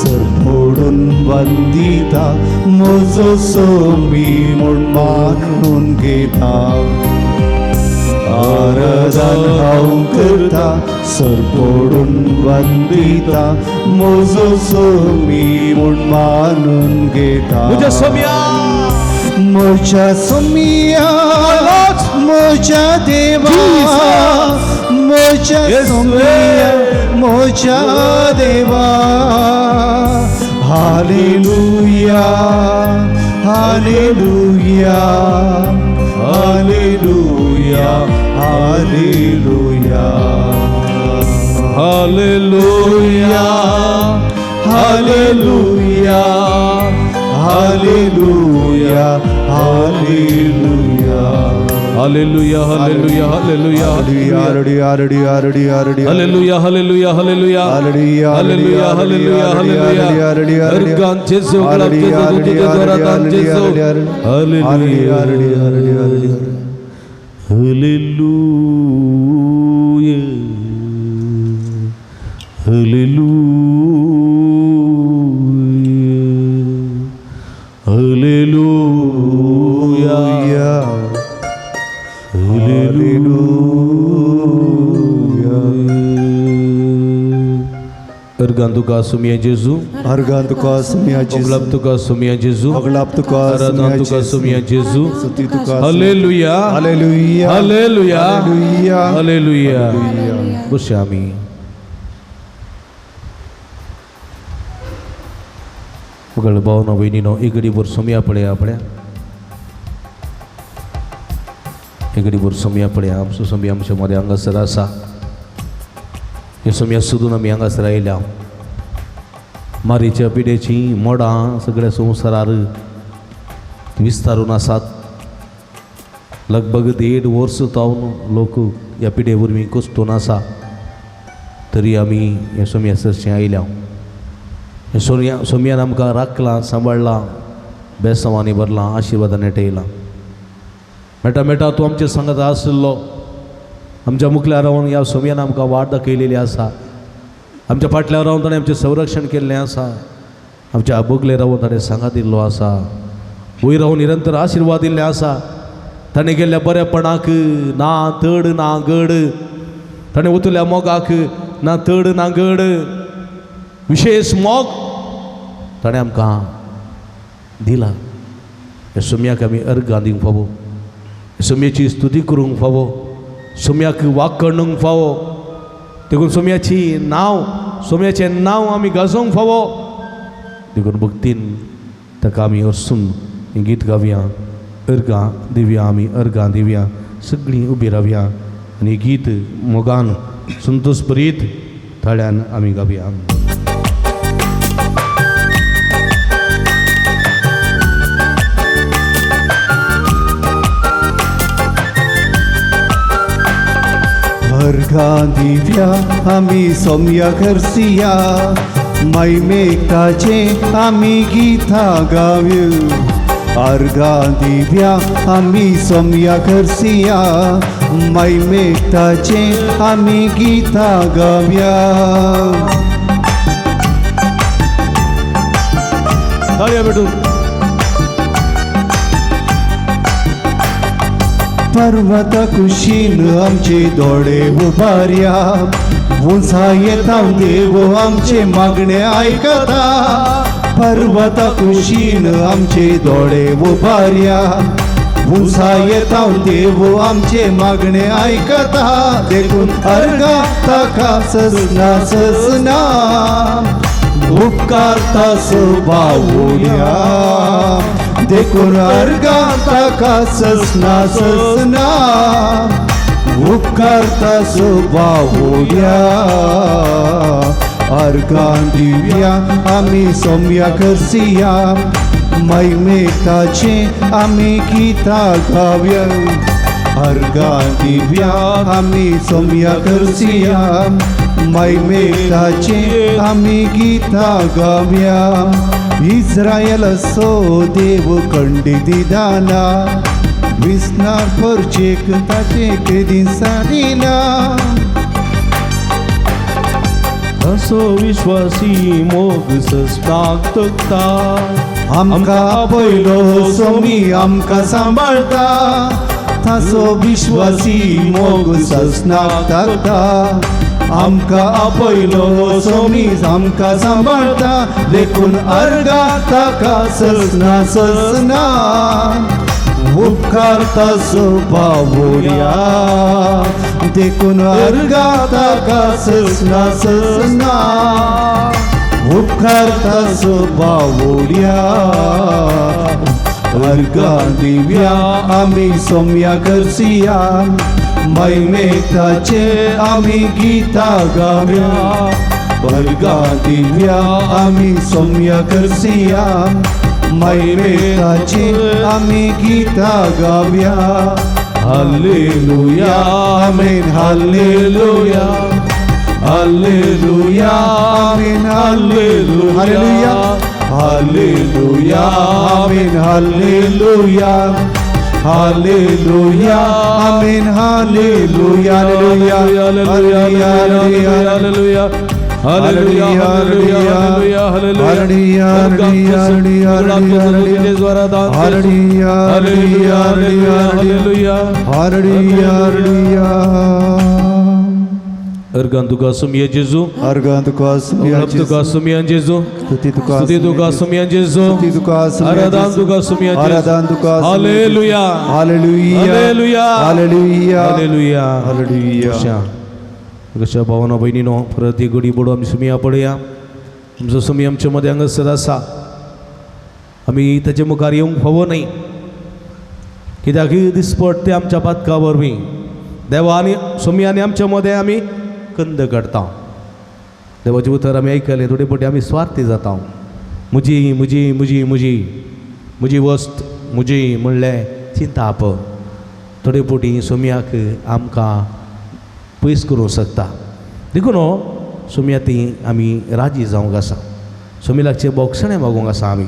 सरपडून वंदिता, म्हजो सोमी म्हूण मानून घेता. आराधन हांव करता सरपडून वंदिता, म्हजो सोमी म्हूण मानून घेता. म्हज्या सोमिया, म्हज्या सोमिया म्हज्या देवा, म्हज्या सोमिया म्हज्या देवा, hallelujah hallelujah hallelujah hallelujah hallelujah hallelujah hallelujah hallelujah hallelujah hallelujah hallelujah hallelujah hallelujah hallelujah hallelujah hallelujah hallelujah hallelujah hallelujah. Organ जेजू, गुलाब जेजू, तुझे जोरादान जेजू. Hallelujah hallelujah hallelujah hallelujah hallelujah. Organ तुका सुमिया जेजू, अर्गान तुका सुमिया जेजू, गुलाब तुका सुमिया जेजू, गुलाब तुका आराधना तुका सुमिया जेजू. स्तुति तुका. Hallelujah hallelujah hallelujah hallelujah hallelujah. बसया आमी. मगळ भावना भयणीनो एक घडी भर सोमया पळया, पळया एक घडी भर सोमया पळया. आमचो सोमया आमच्या मदें हांगासर आसा. हे सोमया सोदून आमी हांगासर आयल्या. मारीच्या पिड्याचीं मोडां सगळ्या संवसारार विस्तारून आसात. लगभग 1.5 वर्स जावन लोक ह्या पिडे वरवीं कश्टून आसा. तरी आमी ह्या सोमया सरशीं आयल्या. हे सोमयान आमकां राखलां, सांबाळ्ळां, बेसांवांनी भरलां, आशिर्वादान नेटयलां. मेटा मेटा तूं आमचे सांगात आशिल्लो. आमच्या मुखल्यार रावन ह्या सोमयान आमकां वाट दाखयलेली आसा. आमच्या फाटल्यार रावन ताणें आमचें संरक्षण केल्लें आसा. आमच्या बगले रावन ताणें सांगात दिल्लो आसा. वयर रावन निरंतर आशिर्वाद दिल्ले आसा. ताणें केल्ल्या बरेपणाक ना तड ना गड, ताणें ओतल्या मोगाक ना तड ना गड, विशेश मोग ताणें आमकां दिला. ह्या सोम्याक आमी अर्गां दिवंक फावो, सोम्याची स्तुती करूंक फावो, सोम्याक वाकणूंक फावो. देखून सोम्याची नांव, सोम्याचें नांव आमी गाजोवंक फावो. देखून भक्तीन ताका आमी वचून गीत गावया, अर्गां दिवया, आमी अर्गां दिवया, सगळीं उबी रावया आनी गीत मोगान संतोष भरीत थाळ्यान आमी गावया. अर्घां दिव्या आमी सोम्या करसिया, मैमेकाचे आमी गीतां गावया. अर्घां दिव्या आमी सोम्या करसिया, मैमेकाचे आमी गीतां गावया. ताळयो भेटून. पर्वता कुशीन आमचे दोळे उबारया, उंचा येता देव आमचे मागणे आयकता. पर्वता कुशीन आमचे दोळे उबारया, उंचा येता देव आमचे मागणे आयकता. देखून अर्घा ताका सजना सजना, उपकारता सुबावुया. देखून अर्घा ताका सजना सजना, उपकारता सुबावुया. अर्घां दिव्या आमी सोम्या करसिया, मैमेकाचे आमी गीतां गावया. अर्घां दिव्या आमी सोम्या करसिया, मैमेकाचे आमी गीतां गावया. इस्रायल सो देव कंडी दिदाना, विसनार परचेक ताचे केदी सारिना. असो विश्वासी मोग सस्नाक तकता, आमकां पयलो सोमी आमकां सांबाळता. तासो विश्वासी मोग सस्नाक तकता, आमकां आपयलो सोमी आमकां सांबाळता. देखून अर्घा ताका सजना सजना, उपकारता सुबावुया. देखून अर्घा ताका सजना सजना, उपकारता सुबावुया. अर्घां दिव्या आमी सोम्या करसिया, मैमेकाचे आमी गीतां गावया. अर्घां दिव्या आमी सोम्या करसिया, मैमेकाचे आमी गीतां गावया. हालेलुया, आमेन हालेलुया, हालेलुया, आमेन हालेलुया, हालेलुया, आमेन हालेलुया, हालेलुया, आमेन हालेलुया, हालेलुया, हालेलुया, हालेलुया, हालेलुया, हालेलुया, हालेलुया, हालेलुया. अर्घां तुका सुमया जेजू, अर्घां तुका सुमया तुका सुमया जेजू, स्तुती तुका, स्तुती तुका सुमया जेजू, स्तुती तुका, आराधन तुका सुमया जेजू, आराधन तुका. हालेलुया, हालेलुया, हालेलुया, हालेलुया, हालेलुया, हालेलुया. कशा भावना भयणीनो परत एक घडी बडो आमी सुमया पळया. आमचो सुमी आमच्या मदें हांगासर आसा. आमी ताचे मुखार येवंक फावो न्हय, कित्याक दिसपट ते आमच्या पातका वरवीं देवा आनी सुमी आनी आमच्या मदें आमी कंद काडटा. देवाचें उतर आमी आयकलें, थोडे फावटी आमी स्वार्थी जाता. म्हजी म्हजी म्हजी म्हजी म्हजी वस्त म्हजी म्हणलें चिंताप थोडे फावटी सोम्याक आमकां पयस करूंक शकता. देखून सोम्या ती आमी राजी जावंक आसा, सोमी लागचें बोगसणें मागूंक आसा. आमी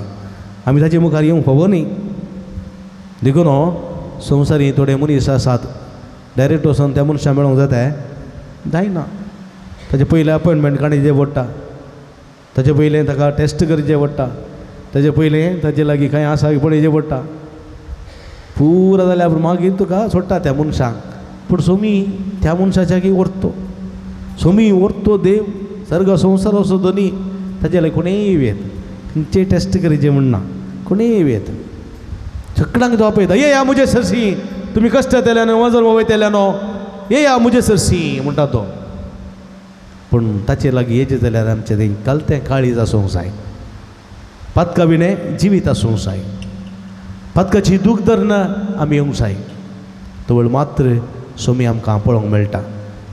आमी ताचे मुखार येवंक फावो न्ही. देखून संवसारी थोडे मनीस आसात डायरेक्ट वचोन त्या मनशां मेळोंक जाता जायना. ताचे पयलें अपॉयंटमेंट काडचें पडटा, ताचे पयलें ताका टेस्ट करचें पडटा, ताचे पयलें ताचे लागीं कांय आसा पळयचें पडटा. पुरो जाल्यार मागीर तुका सोडटा त्या मनशांक. पूण सोमी त्या मनशाच्या की व्हरतो, सोमी व्हरतो देव सर्ग संवसार असो धनी, ताजे लागीं कोणेय येत, खंयचेय टेस्ट करीचे म्हण ना, कोणेय येत, सगळ्यांक तो आपयता, ये या मुजे सरशी, तुमी कश्ट येतल्यानो वजन वयतल्यानो, ये या मुजे सरशी म्हणटा तो. पूण ताचे लागीं येचें जाल्यार आमचें तें कलतें काळीज आसूंक जाय, पातका विणें जिवीत आसूंक जाय, पातकाची दूख धरून आमी येवंक जाय. तवळ मात्र सोमी आमकां पळोवंक मेळटा,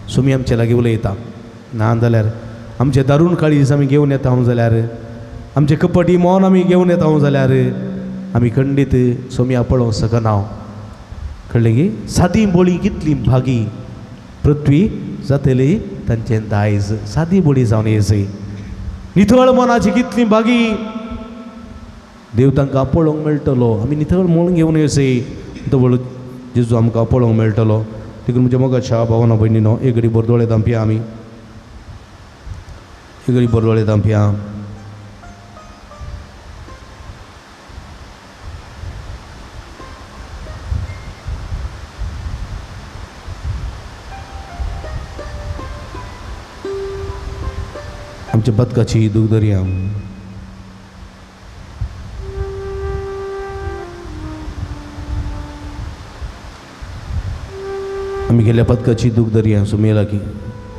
सोमी आमचे लागीं उलयता. ना जाल्यार आमचें दारूण काळीज आमी घेवन येता जाल्यार, आमचें कपटी मौन आमी घेवन येता जाल्यार आमी खंडीत सोमया पळोवंक शकना. कळ्ळें की सादी बोळी कितली भागी पृथ्वी जातली तांचें दायज, सादी बोळी जावन येसय. नितळ मनाची कितली भागी, देव तांकां पळोवंक मेळटलो. आमी नितळ मन घेवन येसय तवळ जेजू आमकां पळोवंक मेळटलो. देखून म्हज्या मोगाच्या भावना भयणीनो, एक घडी भर दोळे धांपया आमी, एक घडी भर दोळे धांपया. आमच्या बदकाची दूख धरया. आमी गेल्या पदकाची दूख धरया सुमे लागीं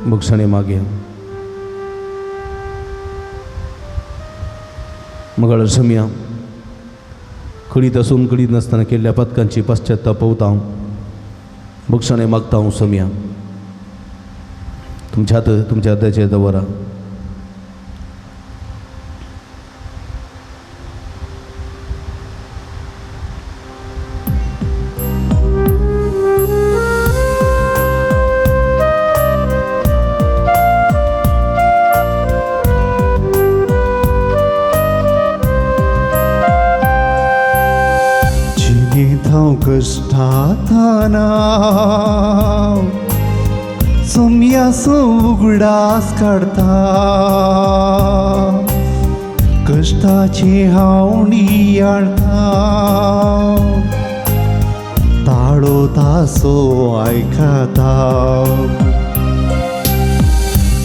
भोगसणे मागया. मगाळ समिया कळीत आसून कळीत नासतना केल्ल्या पदकांची पश्चाताप पवता, भोगसणे मागता हांव समिया. तुमच्या हात तुमच्या हाताचेर दवरा. कश्टाताना सोमयासो उगडास काडता, कश्टाची हांव नियाळता, ताळो तासो आयकता,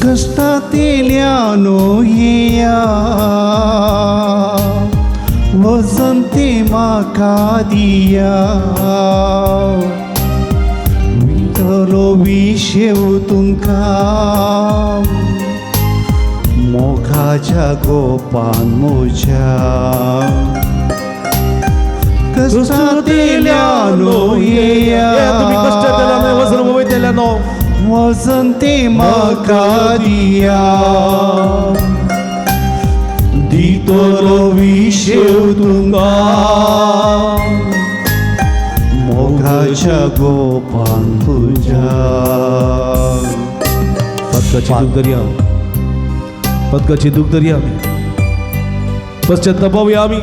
कश्टांतल्यानो येया वजन ते म्हाका दिया, विटलो विशेव तुमकां मोगाच्या गोपान म्हज्या, कश्टांतल्यानो येया वजन ते म्हाका दिया, दितलो विशेव तुमकां मोगाच्या गोपान तुज्या. पदकाची दूख धरया, पदकाची दूख धरया आमी, पश्चातापावया आमी.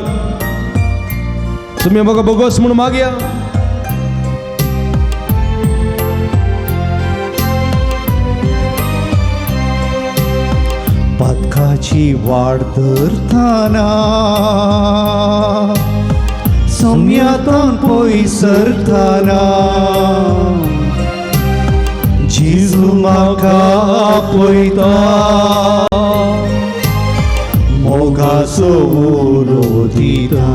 तुमी म्हाका बोगस म्हूण मागया. पातकाची वाट धरतना सोम्यातून पयस सरतना, जेजू म्हाका आपयता, मोगाचो उलो दिता,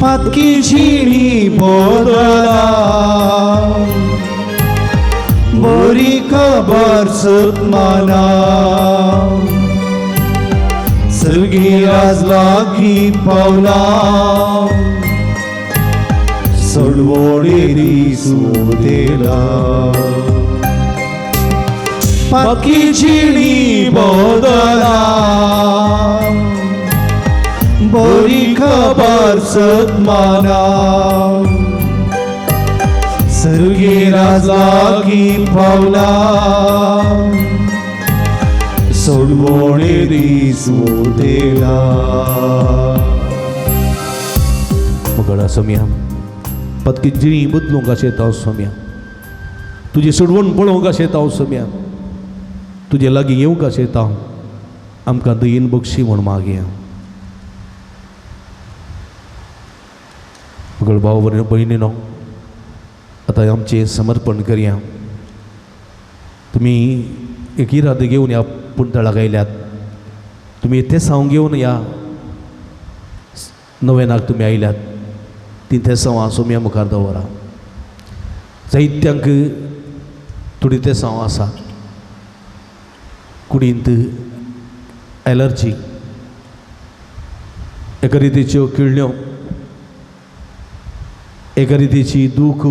पातकी जिणी बदला, बरी खबर सतमाना, सर्गी राज लागीं पावला, सोडवणे दीस उदेला, पातकी जिणी बदला, बरी खबर सतमाना, सर्गी राज लागीं पावला, सोडवणे दीस उदेला. मगळा सोम्या पतकी जिणी बदलूंक अशें हांव सोम्या, तुजी सोडवण पळोवंक अशें हांव सोम्या, तुजे लागीं येवंक अशें हांव, आमकां दयेन बक्षी म्हूण मागया. सगळे भाव भयणीनो, आतां आमचें समर्पण करया. तुमी एक इरादो घेवन ह्या पुणतळाक आयल्यात, तुमी तेसांव घेवन ह्या नवेनाक तुमी आयल्यात, ती तेसांवां सोम्या मुखार दवरा. जायत्यांक थोडी तेसांव आसा, कुडींत एलर्जी, एका रितीच्यो किळण्यो, एका रितीची दूख,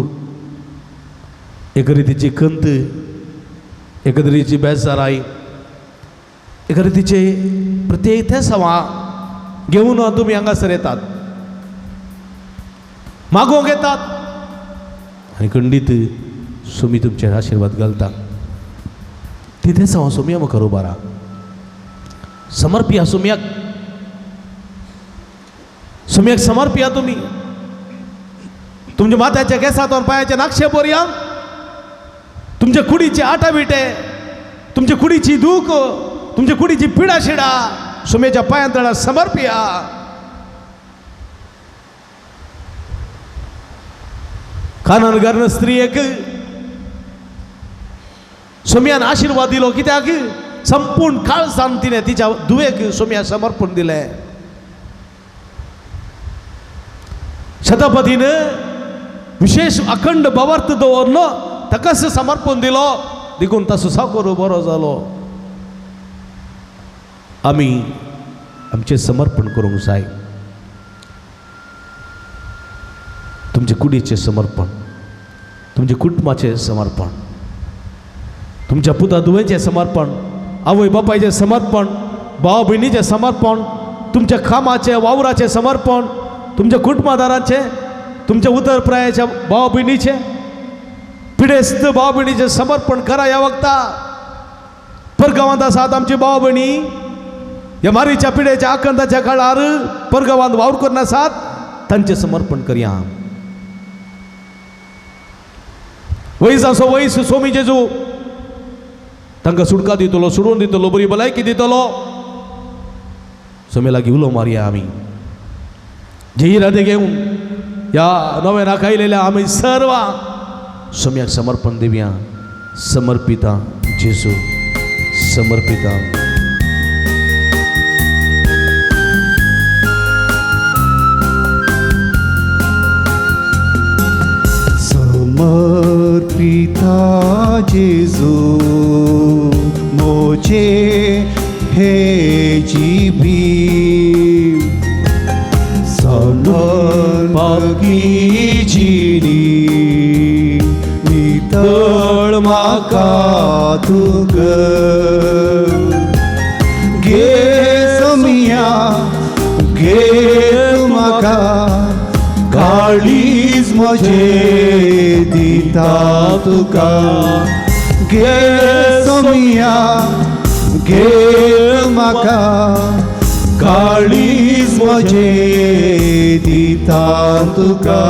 एका रितीची खंत, एका तरेची बेजाराय, एका रितीचे प्रत्येक तेसांवां घेवन तुमी हांगासर येतात, मागोवंक येतात आनी खंडीत सोमी तुमचेर आशिर्वाद घालता. ती तेसांवां सोमया मुखार उबारा, समर्पिया सोमयाक, सोमयाक समर्पिया. तुमी तुमच्या माथ्याच्या केसांत पांयाच्या नाक्षे बोरया, तुमच्या कुडीचे आटाविटे, तुमच्या कुडीची दूख, तुमच्या कुडीची पिडा शिडा सोम्याच्या पांयांतळा समर्पिया. कानान घालून स्त्रियेक सोम्यान आशिर्वाद दिलो, कित्याक संपूर्ण काळजान तिणें तिच्या धुवेक सोम्या समर्पण दिलें. शतपथीन विशेष अखंड भावार्थ दवरलो, ताकाच समर्पण दिलो, देखून ताचो साकोर बरो जालो. आमी आमचें समर्पण करूंक जाय, तुमचे कुडीचें समर्पण, तुमच्या कुटुंबाचें समर्पण, तुमच्या पुता धुवेचें समर्पण, आवय बापायचें समर्पण, भाव भयणीचें समर्पण, तुमच्या कामाचें वावराचें समर्पण, तुमच्या कुटुंबादाराचें, तुमच्या उतरप्रायाच्या भाव भयणीचें, पिडेस्त भाव भयणीचें समर्पण करा. ह्या वखता परगांवांत आसात आमची भाव भयणी, ह्या मारीच्या पिडेच्या आकंदाच्या काळार परगांवांत वावर करून आसात, तांचें समर्पण करया. वयस आसो वयस सोमी जेजू तांकां सुटका दितलो, सोडून दितलो, बरी भलायकी दितलो. सोमे लागीं उलो मारया आमी जे इरादे घेवन ह्या नव्या आयलेल्या आमी सर्वां सोम्याक समर्पण दिवया. समर्पिता जेजू, समर्पिता. समर्पिता जेजू मोजे हे जीवी, समर्पकी जिणी नितळ म्हाका तूं कर. घे सोमिया घे म्हाका, काळीज म्हजें दिता तुका. घे सोमिया घे म्हाका, काळीज म्हजें दिता तुका.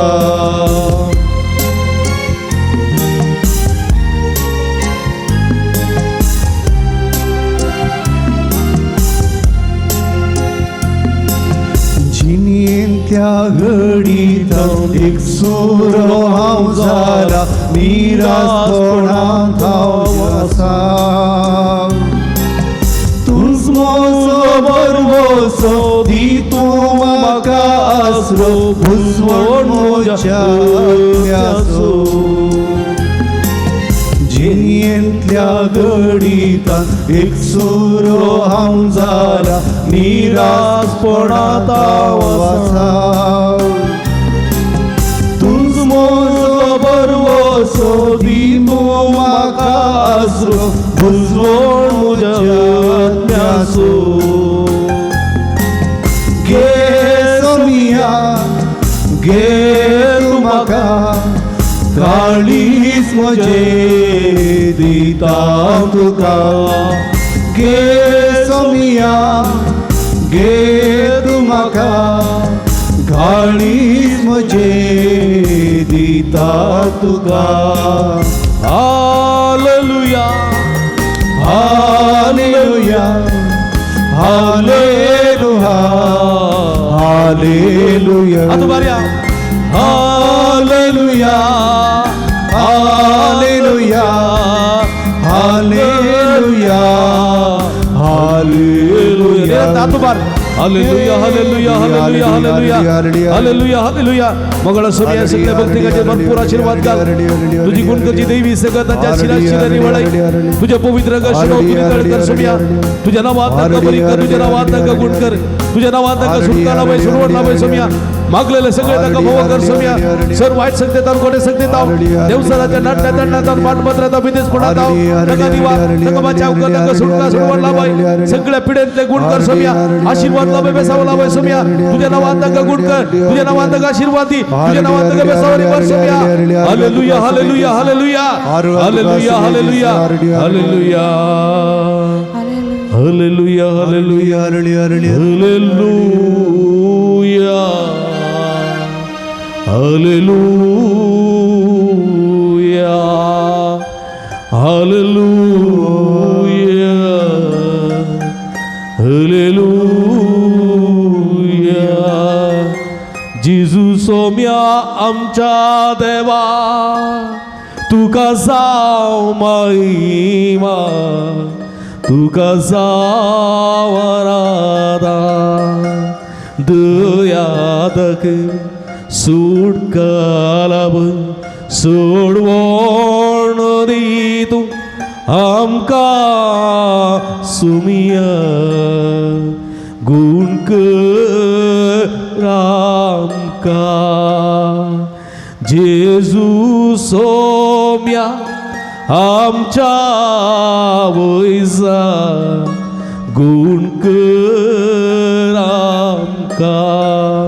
जिणेंतल्या घडीत एक सुरो हांव जाला, निरासपणांत हांव आसा. तूंच म्हजो भरवंसो, दी तूं म्हाका आसरो, भुजवण म्हज्या आत्म्याचो. जिणेंतल्या घडीतान एक सुरो हांव जाला, निरासपणांत हांव आसा. तूंच म्हजो भरवंसो, दी तूं म्हाका आसरो, भुजवण म्हज्या आत्म्याचो. घे सोमिया घे तूं म्हाका, काळीज म्हजें दिता तुका. घे सोमिया घे तूं म्हाका, काळीज म्हजें दिता तुका. हालेलुया, हालेलुया, हालेलुया, हालेलुया. आतां बारया. Hallelujah, hallelujah, hallelujah, hallelujah. Hallelujah, hallelujah, hallelujah, hallelujah, hallelujah, hallelujah. मगळ Saumya सगळ्या भक्तिकाचे भरपूर आशीर्वाद घाल. तुझी गुणकची देवी सगळं त्यांच्या शिराशिरांनी वळाई. तुझ्या पवित्र कर सोम्या. तुझ्या नावात तांकां बरी कर, तुझ्या नावात तांकां गुण कर, तुझ्या नावात तांकां सुटका लाभय, सोडवण लाभय सोम्या. मागलेले सगळे तांकां भोव कर सोम्या. सर वायट सक्तेतान कोणे सक्तेताव देवसराच्या नाट्या दंडातान पाटपत्राता विदेशपणाताव तांकां दिवा, तांकां बचाव कर, तांकां सुटका सोडवण लाभय. सगळ्या पिढ्यांतले गुण कर सोम्या, आशीर्वाद लाभय, बेसाव लाभय सोम्या. तुझ्या नावात तांकां गुण कर, तुझ्या नावात तांकां आशीर्वाद दी, तुझ्या नावात तांकां बेसाव कर Saumya. Hallelujah, hallelujah, hallelujah, hallelujah, hallelujah, hallelujah, hallelujah, hallelujah, hallelujah, hallelujah, hallelujah, hallelujah. जेजू सोम्या आमच्या देवा, तुका जावं महिमा, तुका जावं आराधना. दयादक सुटका लाभ सोडवण दी तूं आमकां सुमिया, गुण कर आमकां. जेजू सोम्या आमच्या वयजा, गुण कर आमकां.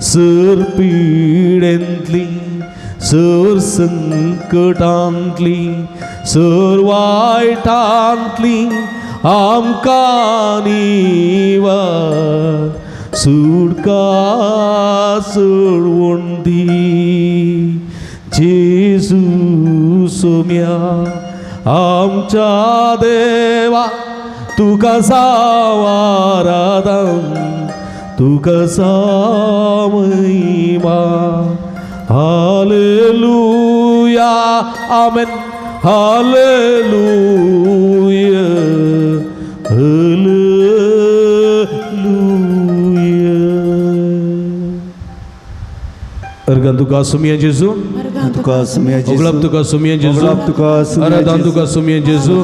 सर पिडेंतली, सर संकटांतली, सर वायटांतली आमकां निवार, सुटका सोडवण दी. जेजू सोम्या आमच्या देवा, तुका जावं आराधन, तुका जावं महिमा. हालेलुया, आमेन, हालेलुया, हालेलुया. अर्गान तुका सुमिया जेजू, तुका सुमिया जेजू, ओगलाब तुका सुमिया जेजू, ओगलाब तुका सुमिया आराधन तुका सुमिया जेजू.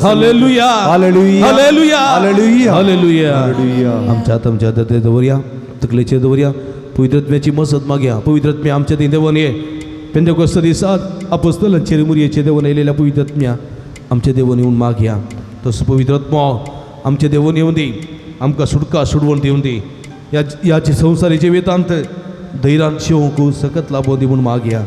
हालेलुया, हालेलुया, हालेलुया, हालेलुया, हालेलुया. हालेलुया. आमच्या आमच्या हातात दवरया, तकलेचेर दवरया. पवित्रत्म्याची मजत मागया. पवित्रत्म्या आमच्या थंय देवन ये. पेंतेकोस्त दिसा आपोस्तलांचेर मुरयेचे देवन येयलेल्या पवित्रत्म्या आमच्या देवन येवन मागया. तसो पवित्रत्मो आमच्या देवन येवन दी, आमकां सुटका सोडवण दिवन दी. ह्या संवसारीचे वेतांत धैर्यान शेवंक सकत लाभोवन दी म्हूण मागया.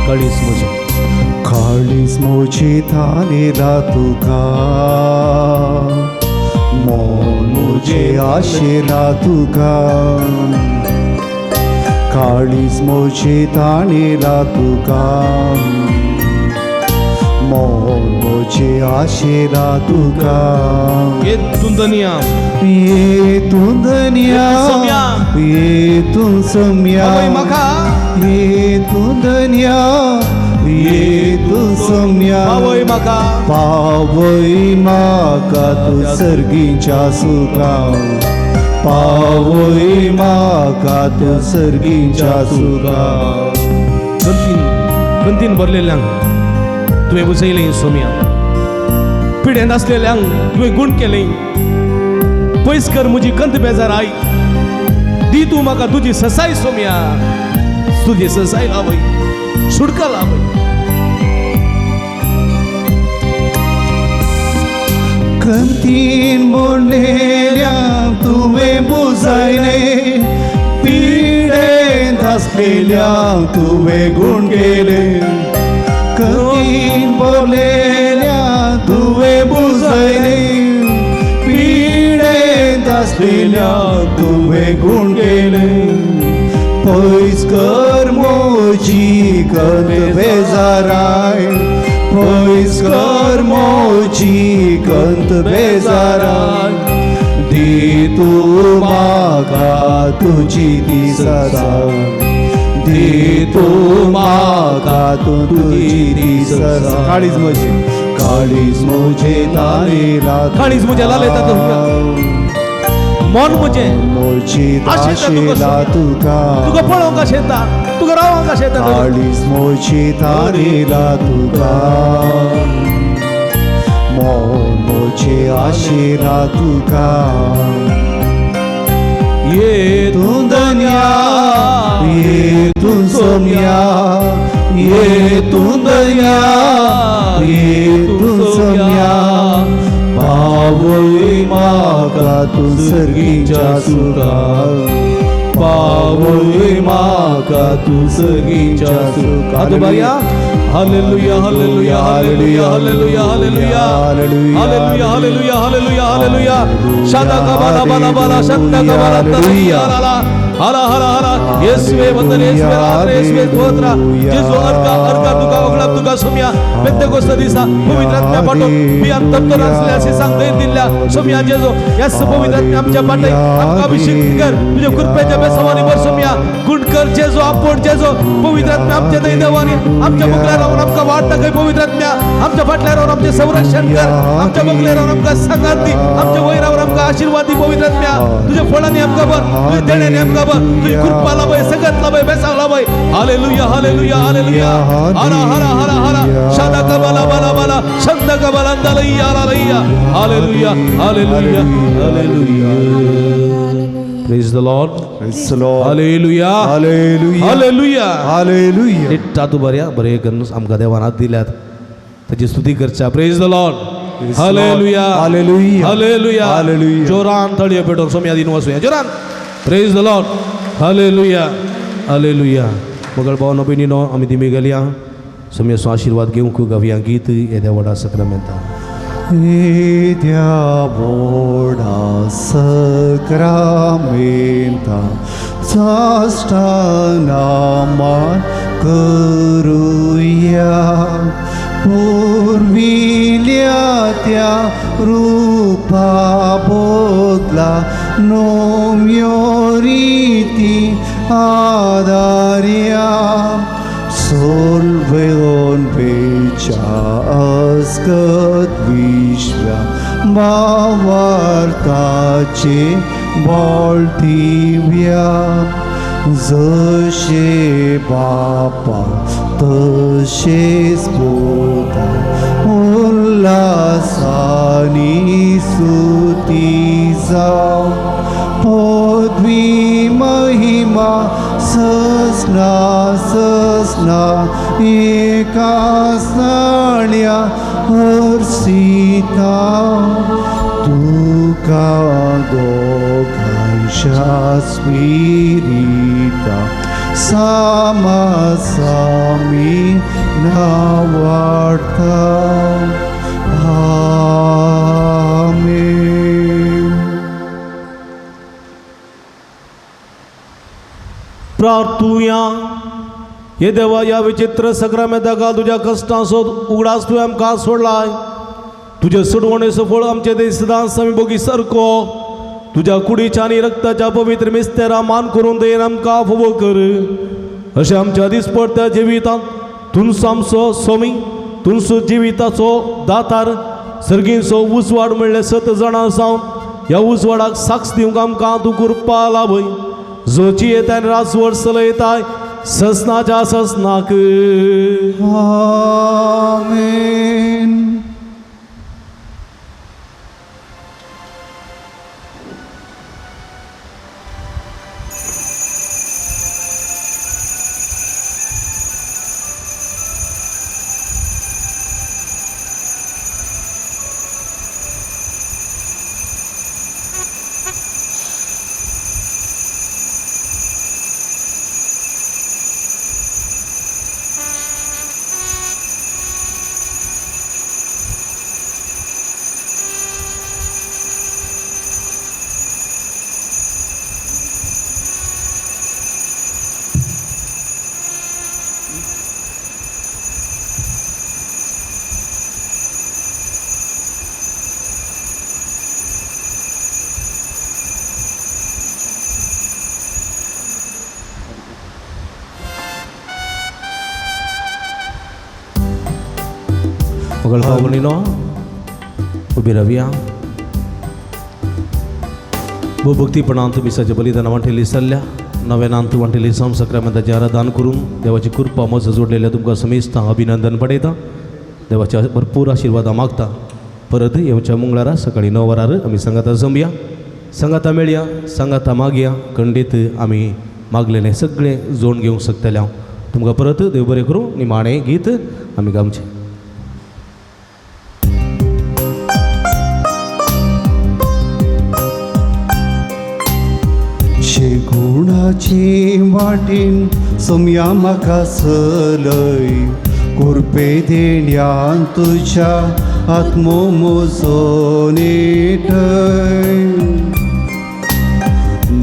काळीज म्हजें, काळीज म्हजें थानेला तुका, मन म्हजें आशेला तुका, काळीज म्हजें थानेला तुका, मन म्हजें आशेला तुका. ये तूं धनया, ये तूं धनया, ये तूं सोम्या, ये तूं धनया, ये तूं सोम्या. पावय म्हाका, पावय म्हाका तूं सर्गीच्या सुखा, पावय म्हाका तूं सर्गीच्या सुखा. कंतीन कंतीन भरलेल्यांक तुवें बसयलें सोम्या, पिडेंत आसलेल्यांक तुवें गुण केलें. पयस कर म्हजी कंत बेजार I, दी तूं म्हाका तुजी ससाय सोम्या, तुजी ससाय लावय, सुटका लावय. कंतीन मोडलेल्यांक तुवें बुजायलें, पिडेंत आसलेल्यांक तुवें गुण केलें. कंतीन मोडलेल्यांक तुवें बुजायलें, पिडेंत आसलेल्यांक तुवें गुण केलें. पयस कर म्हजी कंत बेजाराय, पयस कर म्हजी म्हजी कंत बेजारान दी तूं म्हाका तुजी ती सजाण दी तूं म्हाका तुजी ती सजाण काळीज म्हजें काळीज म्हजें तारेला काळीज म्हजें लालयता तुका मन म्हजें म्हजी आशेला तुका तुका पळोवंक आशेता तुका रावंक आशेता काळीज म्हजी तारेला तुका मन म्हजें आशेला तुका ये तूं धन्या ये तूं सोम्या ये तूं धन्या ये तूं सोम्या पावय म्हाका तूं सर्गीच्या सुखा पावय म्हाका तूं सर्गीच्या सुखा. Hallelujah hallelujah hallelujah hallelujah hallelujah hallelujah hallelujah hallelujah hallelujah. शादा कबाला बाला बाला शंदा कबाला तलैया ला हरा हरा हरा. येसुवे वंदन येसुवे आदर येसुवे स्तोत्र. जेजू अर्का अर्का तुका वगळा तुका सोम्या पेंतेकोस्त दिसा पवित्र आत्म्या पाठोवन बियान तप्तर आसले अशें सांगता दिल्ल्या सोम्या जेजू येस पवित्र आत्म्या आमच्या पाटय आमकां अभिषेक कर तुज्या कृपेच्या बेसवानी भर सोम्या गुण कर जेजू आपोट जेजू पवित्र आत्म्या आमच्या दैदेवानी आमच्या मुखल्या रावन आमकां वाट दाखय पवित्र आत्म्या आमच्या फाटल्या रावन आमचें संरक्षण कर आमच्या मुखल्या रावन आमकां सांगात दी आमच्या वयरावर आमकां आशिर्वाद दी पवित्र आत्म्या तुज्या फळांनी आमकां भर तुज्या देण्यानी आमकां भर तुजी कृपा लाभय सगत लाभय बेसांव लाभय. हालेलुया हालेलुया हालेलुया हरा हरा हरा हरा. शादा कबाला बाला बाला शंदा कबाला लैया लैया. Hallelujah hallelujah hallelujah. Praise the Lord. Praise the Lord. Hallelujah hallelujah hallelujah hallelujah. निट्टा तूं बऱ्या बरें करून आमकां देवान हात दिल्यात ताची स्तुती करच्या. Praise the Lord. Hallelujah hallelujah hallelujah hallelujah. जोरान तळयो पेटोवन सोम्या दिन वचुया जोरान. Praise the Lord. Hallelujah hallelujah. मगळ भावनो भयणीनो आमी दिमी गेलया सोम्याचो आशिर्वाद घेवंक गावया गीत येद्या व्हडा सक्रामेंता. येद्या व्हडा सक्रामेंता साष्टानामान करुया पुर्विल्या त्या रूपा बदला नोम्यो रिती आदार्या सोलवेन वेच्या अस्कत विश्व्या भावार्थाचे बळदिव्या जशे बापा तशेच पुता उल्हासानी स्तुती जावं पदवी महिमा ससना ससना एका सण्या हर्षिता तुका दोगांच्या स्पिरिता सामासामी नावार्ता. आमेन. प्रार्थुया. हे देवा ह्या विचित्र सक्रामेंताक तुज्या कश्टांचो उगडास तुवें आमकां सोडलाय तुजे सोडवणेचो फळ आमचे देश सदांच आमी बोगी सारको तुज्या कुडीच्या आनी रक्ताच्या पवित्र मिस्तेरा मान करून देन आमकां फावो कर अशें आमच्या दिसपडत्या जिवितांत तुमचो आमचो स्वामी तुमचो जिविताचो दातार सर्गींचो उजवाड म्हणल्यार सत जाणां जावन ह्या उजवाडाक साक्ष दिवंक आमकां तूं कृपा लाभय जो जियेताय आनी राजवट चलयताय ससनाच्या ससनाक. आमेन. पगळ उबी रावया. भोव भक्तीपणान मिसाच्या बलिदाना वांटेली सल्ल्या नव्यानांत वांटेली संसक्रामेंताचें आराधन करून देवाची कृपा मज जोडलेल्या तुमकां समेस्तां अभिनंदन पडयता. देवाच्या भरपूर आशिर्वादां मागता. परत येवच्या मंगळारा सकाळीं 9 वरार आमी सांगाता जमया, सांगाता मेळया, सांगाता मागया. खंडीत आमी मागलेलें सगळें जोड घेवंक शकतले. हांव तुमकां परत देव बरें करूं. निमाणें गीत आमी गावचें. शेगुणाची वाटेन सोम्या म्हाका चलय, कुरपे देण्यान तुज्या आत्मो म्हजो नेटय.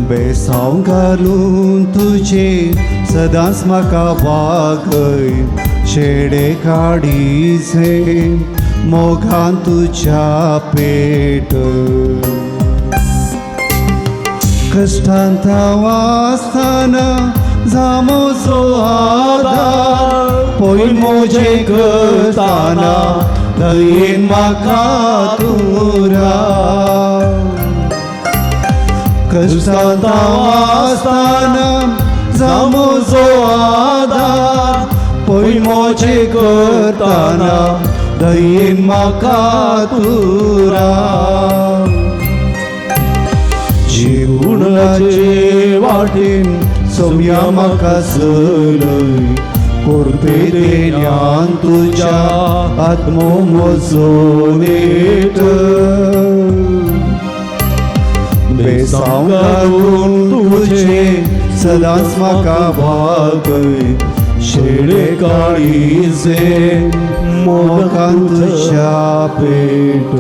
बेसांव घालून तुजे सदांच म्हाका वागय, शेडे काडीचे मोगान तुज्या पेट. कश्टांत हांव आसतना जामोचो आदार, पय म्हजें करतना दयेन म्हाका तूं राव. कश्टांत हांव आसतना जामोचो आदार, पय म्हजें करतना दयेन म्हाका तूं राव. जीवनाचे वाटेन सोम्या म्हाका चलय, कुरपे देण्यान तुज्या आत्मो म्हजो नेट. बेसांव घालून तुजे सदांच म्हाका वागय, शेडे काळीजे मोगान तुज्या पेट.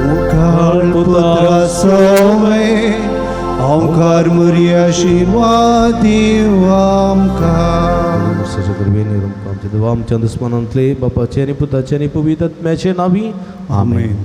मुखाळ पुत्रा सोमे ओंकार मुरी आशिर्वाद दिव आमकां. आमच्या देवा आमच्या दुस्मानांतले बापाचे आनी पुताचे आनी पवित्र आत्म्याचे नावी आमेन.